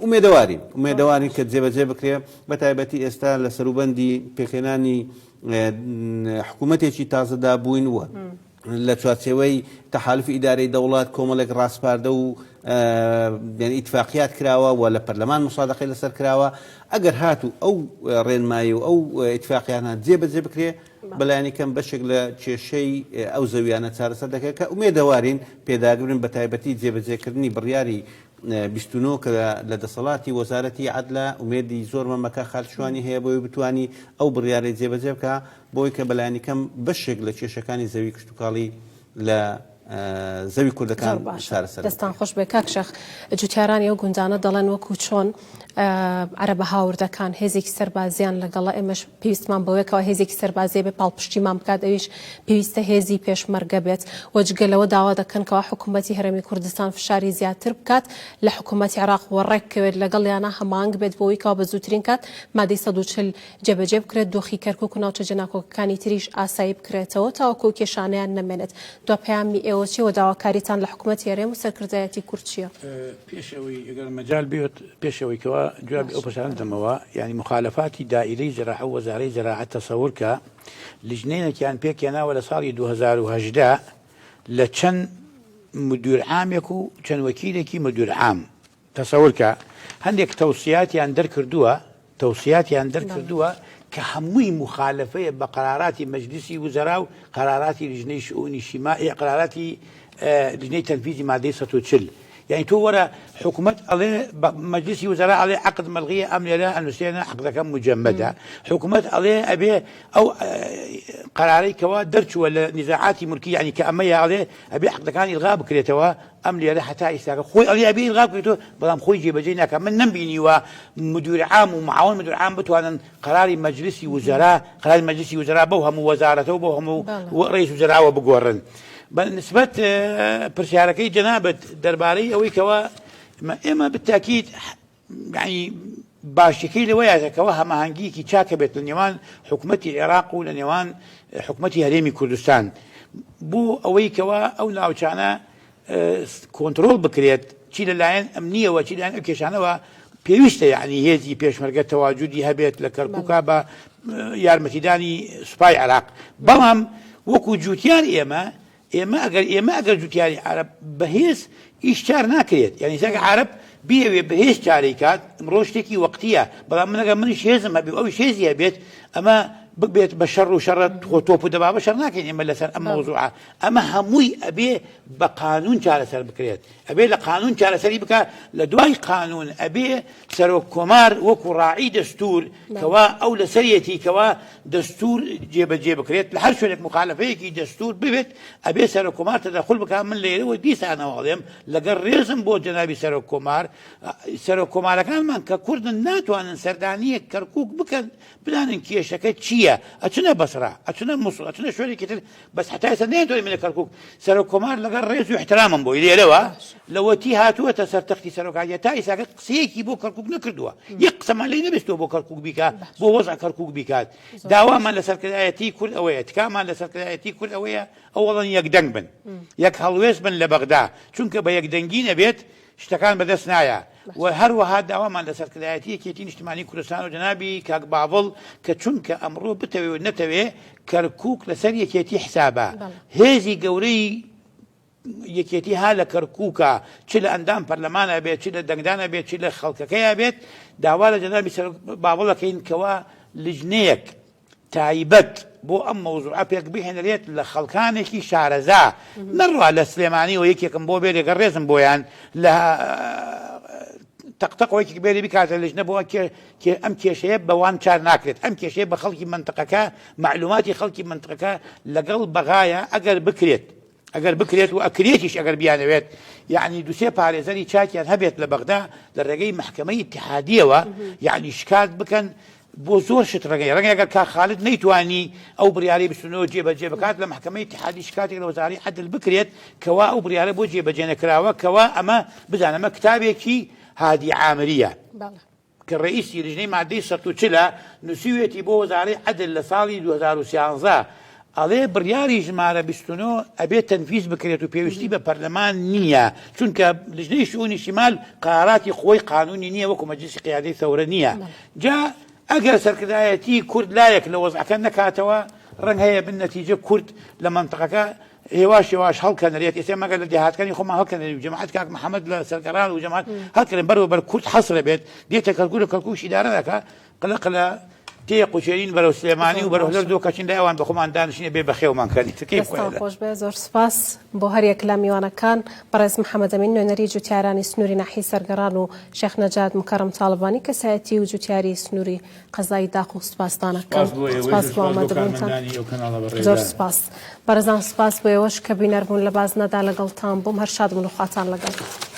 ئومێدەوارین ئومێدەوارین کە جێبەجێ بکرێ بە تایبەتی ئێستا لە سەروبەندی پێکهێنانی حکوومەتێکی تازەدا بووین و لە چوارچێوەی تەحالوفی ئیدارەی دەوڵەت کۆمەڵێک ڕاسپاردە و یعنی ئیتفاقیات کراوە و لە پەرلەمان مسادەقەی لەسەر کراوە ئەگەر هاتوو ئەو ڕێنمایی و ئەو ئیتفاقیانە جێبەجێ بکرێ بەلایەنی کەم بەشێک لە کێشەی ئەو زەویانە چارەسەر دەکرێت کە ئومێدەوارین پێداگرن بە تایبەتی جێبەجێکردنی بڕیاری 29 کە لە دەسەڵاتی وەزارەتی عەدلە ئومێدی زۆرمە مەکە خالشوانی هەیە بۆی بتانی ئەو بڕیارەی جێبەجێ بکە بۆی کە بەلایەنی کەم بەشێک لە کێشەکانی زەوی کشتوکاڵی لە زەوی کوردەکان زۆر باشە چارەسەر دەستان بکرێت. خۆش بێ کاک شێخ جوتیارانی ئەو گوندانە دەڵێن وەکو چۆن عەرەبە هاوردەکان هێزێکی سەربازیان لەگەڵە ئێمەش پێویستمان بەوەیە کەوا هێزێکی سەربازی بێ پاڵپشتیمان بکات ئەویش پێویستە هێزی پێشمەرگە بێت و جگە لەوە داوا دەکەن کەوا حکوومەتی هەرێمی کوردستان فشاری زیاتر بکات لە حکوومەتی عێراق و ڕێککەوێت لەگەڵیانە هەماهەنگ بێت بۆ ئەوەی کەوا بە زووترین کات مادەی 140 جێبەجێ بکرێت، دۆخی کەرکوک و ناوچە جێناکۆکەکانی تریش ئاسایی بکرێتەوە تاوەکو ئەو کێشانەیان نەمێنێت. دوا پەیامی ئێوە چیە و داواکاریتان لە حکومەتی هەرێم و سەرکردایەتی کورد چیە؟ پێش ئەوەی ئەگەر مەجال بێت پێش ئەوەی کەوا جوابی ئەو پرسیارە بدەمەوە یانی موخالەفاتی دائیرەی زراعە و وەزارەی زراعە تەسەور کە لیژنەیەکیان پێکهێناوە لە ساڵی 2018 لە چەند مدیر عامێک و چەند وەکیلێکی مدیر عام تەسەور کە هەندێک تەوسیاتیان دەرکردووە تەوسیاتیان دەرکردووە کە هەمووی موخالەفەیە بە قەراراتی مەجلیسی وزەرا و قەراراتی لیژنەی شئونی شیما قەراراتی لیژنەی تەنفیزی مادەی 140. یعنی تۆ وەرە حکومەت ئەڵێ مەجلیسی وزرا ئەڵێ عقد مەلغیە ئەم لێرە ئەنووسێنە عقدەکە مجەمەدە حکومەت ئەڵێ ئەبێ ئەو قەرارەی کەوا دەرچووە لە نیزاعاتی ملکی یعنی کە ئەمە یاڵێ ئەبێ عقدەکان ئیلغا بکرێتەوە ئەم لێرە هەتا ئیستاکە خۆی ئەڵێ ئەبێ ئیلغا بکرێتەوە بەڵام خۆی جێبەجێ ناکات من نەمبینیوە مدیر عام و معاون مدیر عام بتوانن قەراری مەجلیسی وزرا قەراری مەجلیسی وزرا بەو هەموو وەزارەتە و بەو هەموو ڕئیس وزراوە بگۆڕن بە نسبەت پرسیارەکەی جەنابت دەربارەی ئەوەی کەوا ئێمە بالتاکید یانی باشیەکەی لەوەیە کەوا هەماهەنگیەکی چاک هەبێت لە نێوان حکومەتی عێراق و لە نێوان حکومەتی هەرێمی کوردستان بۆ ئەوەی کەوا ئەو ناوچانە کۆنترۆڵ بکرێت چی لەلایەن ئەمنیەوە چی لایەن ئەو کێشانەوە پێویستە یعنی هێزی پێشمەرگە تەواجودی هەبێت لە کەرکووکا بە یارمەتیدانی سوپای عێراق بەڵام وەکو جوتیار ئێمە ئێمە ئەگەر ئێمە ئەگەر جوتیاری عەرەب بەهێز ئیش چار ناکرێت یعنی ئەگەر عەرەب بیەوێ بەهێز چارەی کات ئمڕۆ شتێکی وەقتیە بەڵام من ئەگەر منیش هێزم هەبێ و ئەویش هێزی هەبێت ئەمە ببێت بە شەڕ و شەڕە خۆ تۆپ و دەبابە شەڕ ناکەین ئێمە لەسەر ئەم مەوزوعە ئەمە هەمووی ئەبێ بە قانون چارەسەر بکرێت ئەبێ لە قانون چارەسەری بکا لە دوای قانون ئەبێ سەرۆک کۆمار وەکو ڕاعی دەستور کەوا ئەو لەسەریەتی کەوا دەستور جێبەجێ بکرێت لە هەر شوێنێک مخالفەیەکی دەستور ببێت ئەبێ سەرۆک کۆمار تەدەخول بکا من لێرەوە دیسانەوە ئەڵێم لەگەڵ ڕێزم بۆ جەنابی سەرۆک کۆمار سەرۆک کۆمارەکانمان کە کوردن ناتوانن سەردانیەک کەرکوک بکەن بزانن کێشەکە چییە ئەچنە بەسرا ئەچنە موسڵ ئەچنە شوێنێکی تر بەس هەتا ئێستا نەیانتوانی بێنە کەرکوک سەرۆک کۆمار لەگەڵ ڕێز و احترامم بۆی لێرەوە لەوەتی هاتووەتە سەر تەختی سەرۆکایە تا ئیساکە قسەیەکی بۆ کەرکوک نەکردووە یەک قسەمان لێی نەبیستووە بۆ کەرکوک بیکا بۆ وەزع کەرکوک بیکات داوامان لە سەرکردایەتی کورد ئەوەیە تکامان لە سەرکردایەتی کورد ئەوەیە ئەوەڵەن یەکدەنگ بن یەک هەڵوێست بن لە بەغدا چونکە بە یەکدەنگی نەبێت شتەکان بەدەست نایە و هەروەها داوامان لە سەرکردایەتی یەکێتی نیشتمانی کوردستان و جەنابی کاک باڤڵ کە چونکە ئەمڕۆ بتەوێ و نەتەوێ کەرکوک لەسەر یەکێتی حسابە هێزی گەورەی یەکێتی ها لە کەرکوکە چ لە ئەندام پەرلەمانە بێت چ لە دەنگدانە بێت چ لە خەڵکەکەیا بێت داوا لە جەنابی سەرۆک باڤڵەکەین کەوا لیژنەیەک تایبەت بۆ ئەم مەوزوعە پێک بهێنرێت لە خەڵکانێکی شارەزا نەڕوا لە سلێمانیەوە یەکێکم بۆ بێرێ گەر ڕێزم بۆیان لە تەقتەق یەکێک بێرێ بکاتە لەژنە بۆ ئەم کێشەیە بەوان چار ناکرێت ئەم کێشەیە بە خەڵکی منتقەکە معلوماتی خەڵکی منتقەکە لەگەڵ بەغایە ئەگەر بکرێت ئەگەر بکرێت و ئەکرێتیش ئەگەر بیانەوێت یەعنی دوسێ پارێزەری چاکیان هەبێت لە بەغدا لە ڕێگەی مەحکەمەی ئیتیحادیەوە یەعنی شکات بکەن بۆ زۆر شت ڕێگەی ڕەنگە ئەگەر کاک خالد نەیتوانی ئەو بڕیارەی 29 جێبەجێ بکات لە مەحکەمەی ئیتیحادی شکاتێک لە وەزارەی عەدل بکرێت کەوا ئەو بڕیارە بۆ جێبەجێ نەکراوە کەوا ئەمە بزانە ئەمە کتابێکی هادی عامریە. کە ڕەئیسی لیژنەی مادەی 140 ە نووسیویەتی بۆ وەزارەی عەدل لە ساڵی 2013 ئەڵێ بڕیاری ژمارە 29 ئەبێ تەنفیز بکرێت و پێویستی بە پەرلەمان نییە چونکە لیژنەی شئونی شیمال قەراراتی خۆی قانونی نییە وەکو مەجلیسی قیادەی ثەورە نییە جا ئەگەر سەرکردایەتی کورد لایەک لە وەزعەکە نەکاتەوە ڕەنگ هەیە بن نەتیجە کورد لە مەنتقەکە هێواش هێواش هەڵکەنرێت ئێستا مەگەر لە دێهاتەکانی خۆمان هەڵکەنرێت و جەماعەت کاک محەممەد لە سەرگەڕان و جەماعەت هەڵکەنن بەرەوە بەر کورد حەسرە بێت دێتە کەرکوک لە کەرکوکش ئیدارە دەکا قلە قلە تێ قوچێرین بەرەو سلێمانی و بەرەو هەولێر دۆ کەچین لای ئەوان بە خۆمان دانیشین بێ بەخێومان کەن ئیتر کەی دەستتان خۆش بێ زۆر سوپاس بۆ هەریەک لە میوانەکان بەڕێز محەمەد ئەمین نوێنەری جوتیارانی سنووری ناحیەی سەرگەڕان و شێخ نەجات مکەڕەم تاڵەبانی کەسایەتی و جوتیاری سنووری قەزای داقوق سوپاستان ئەکەم سوپاس بۆ ئێوەیش سوپاس و بۆ سوپاس بۆ ئامادەبوونتان کارمەندانی ئەو کەناڵە بەڕێزە. زۆر سوپاس بەڕێزان سوپاس بۆ ئێوەش کە بینەر بوون لە بازنەدا لەگەڵتان بووم هەر شاد بن و خواتان لەگەڵ.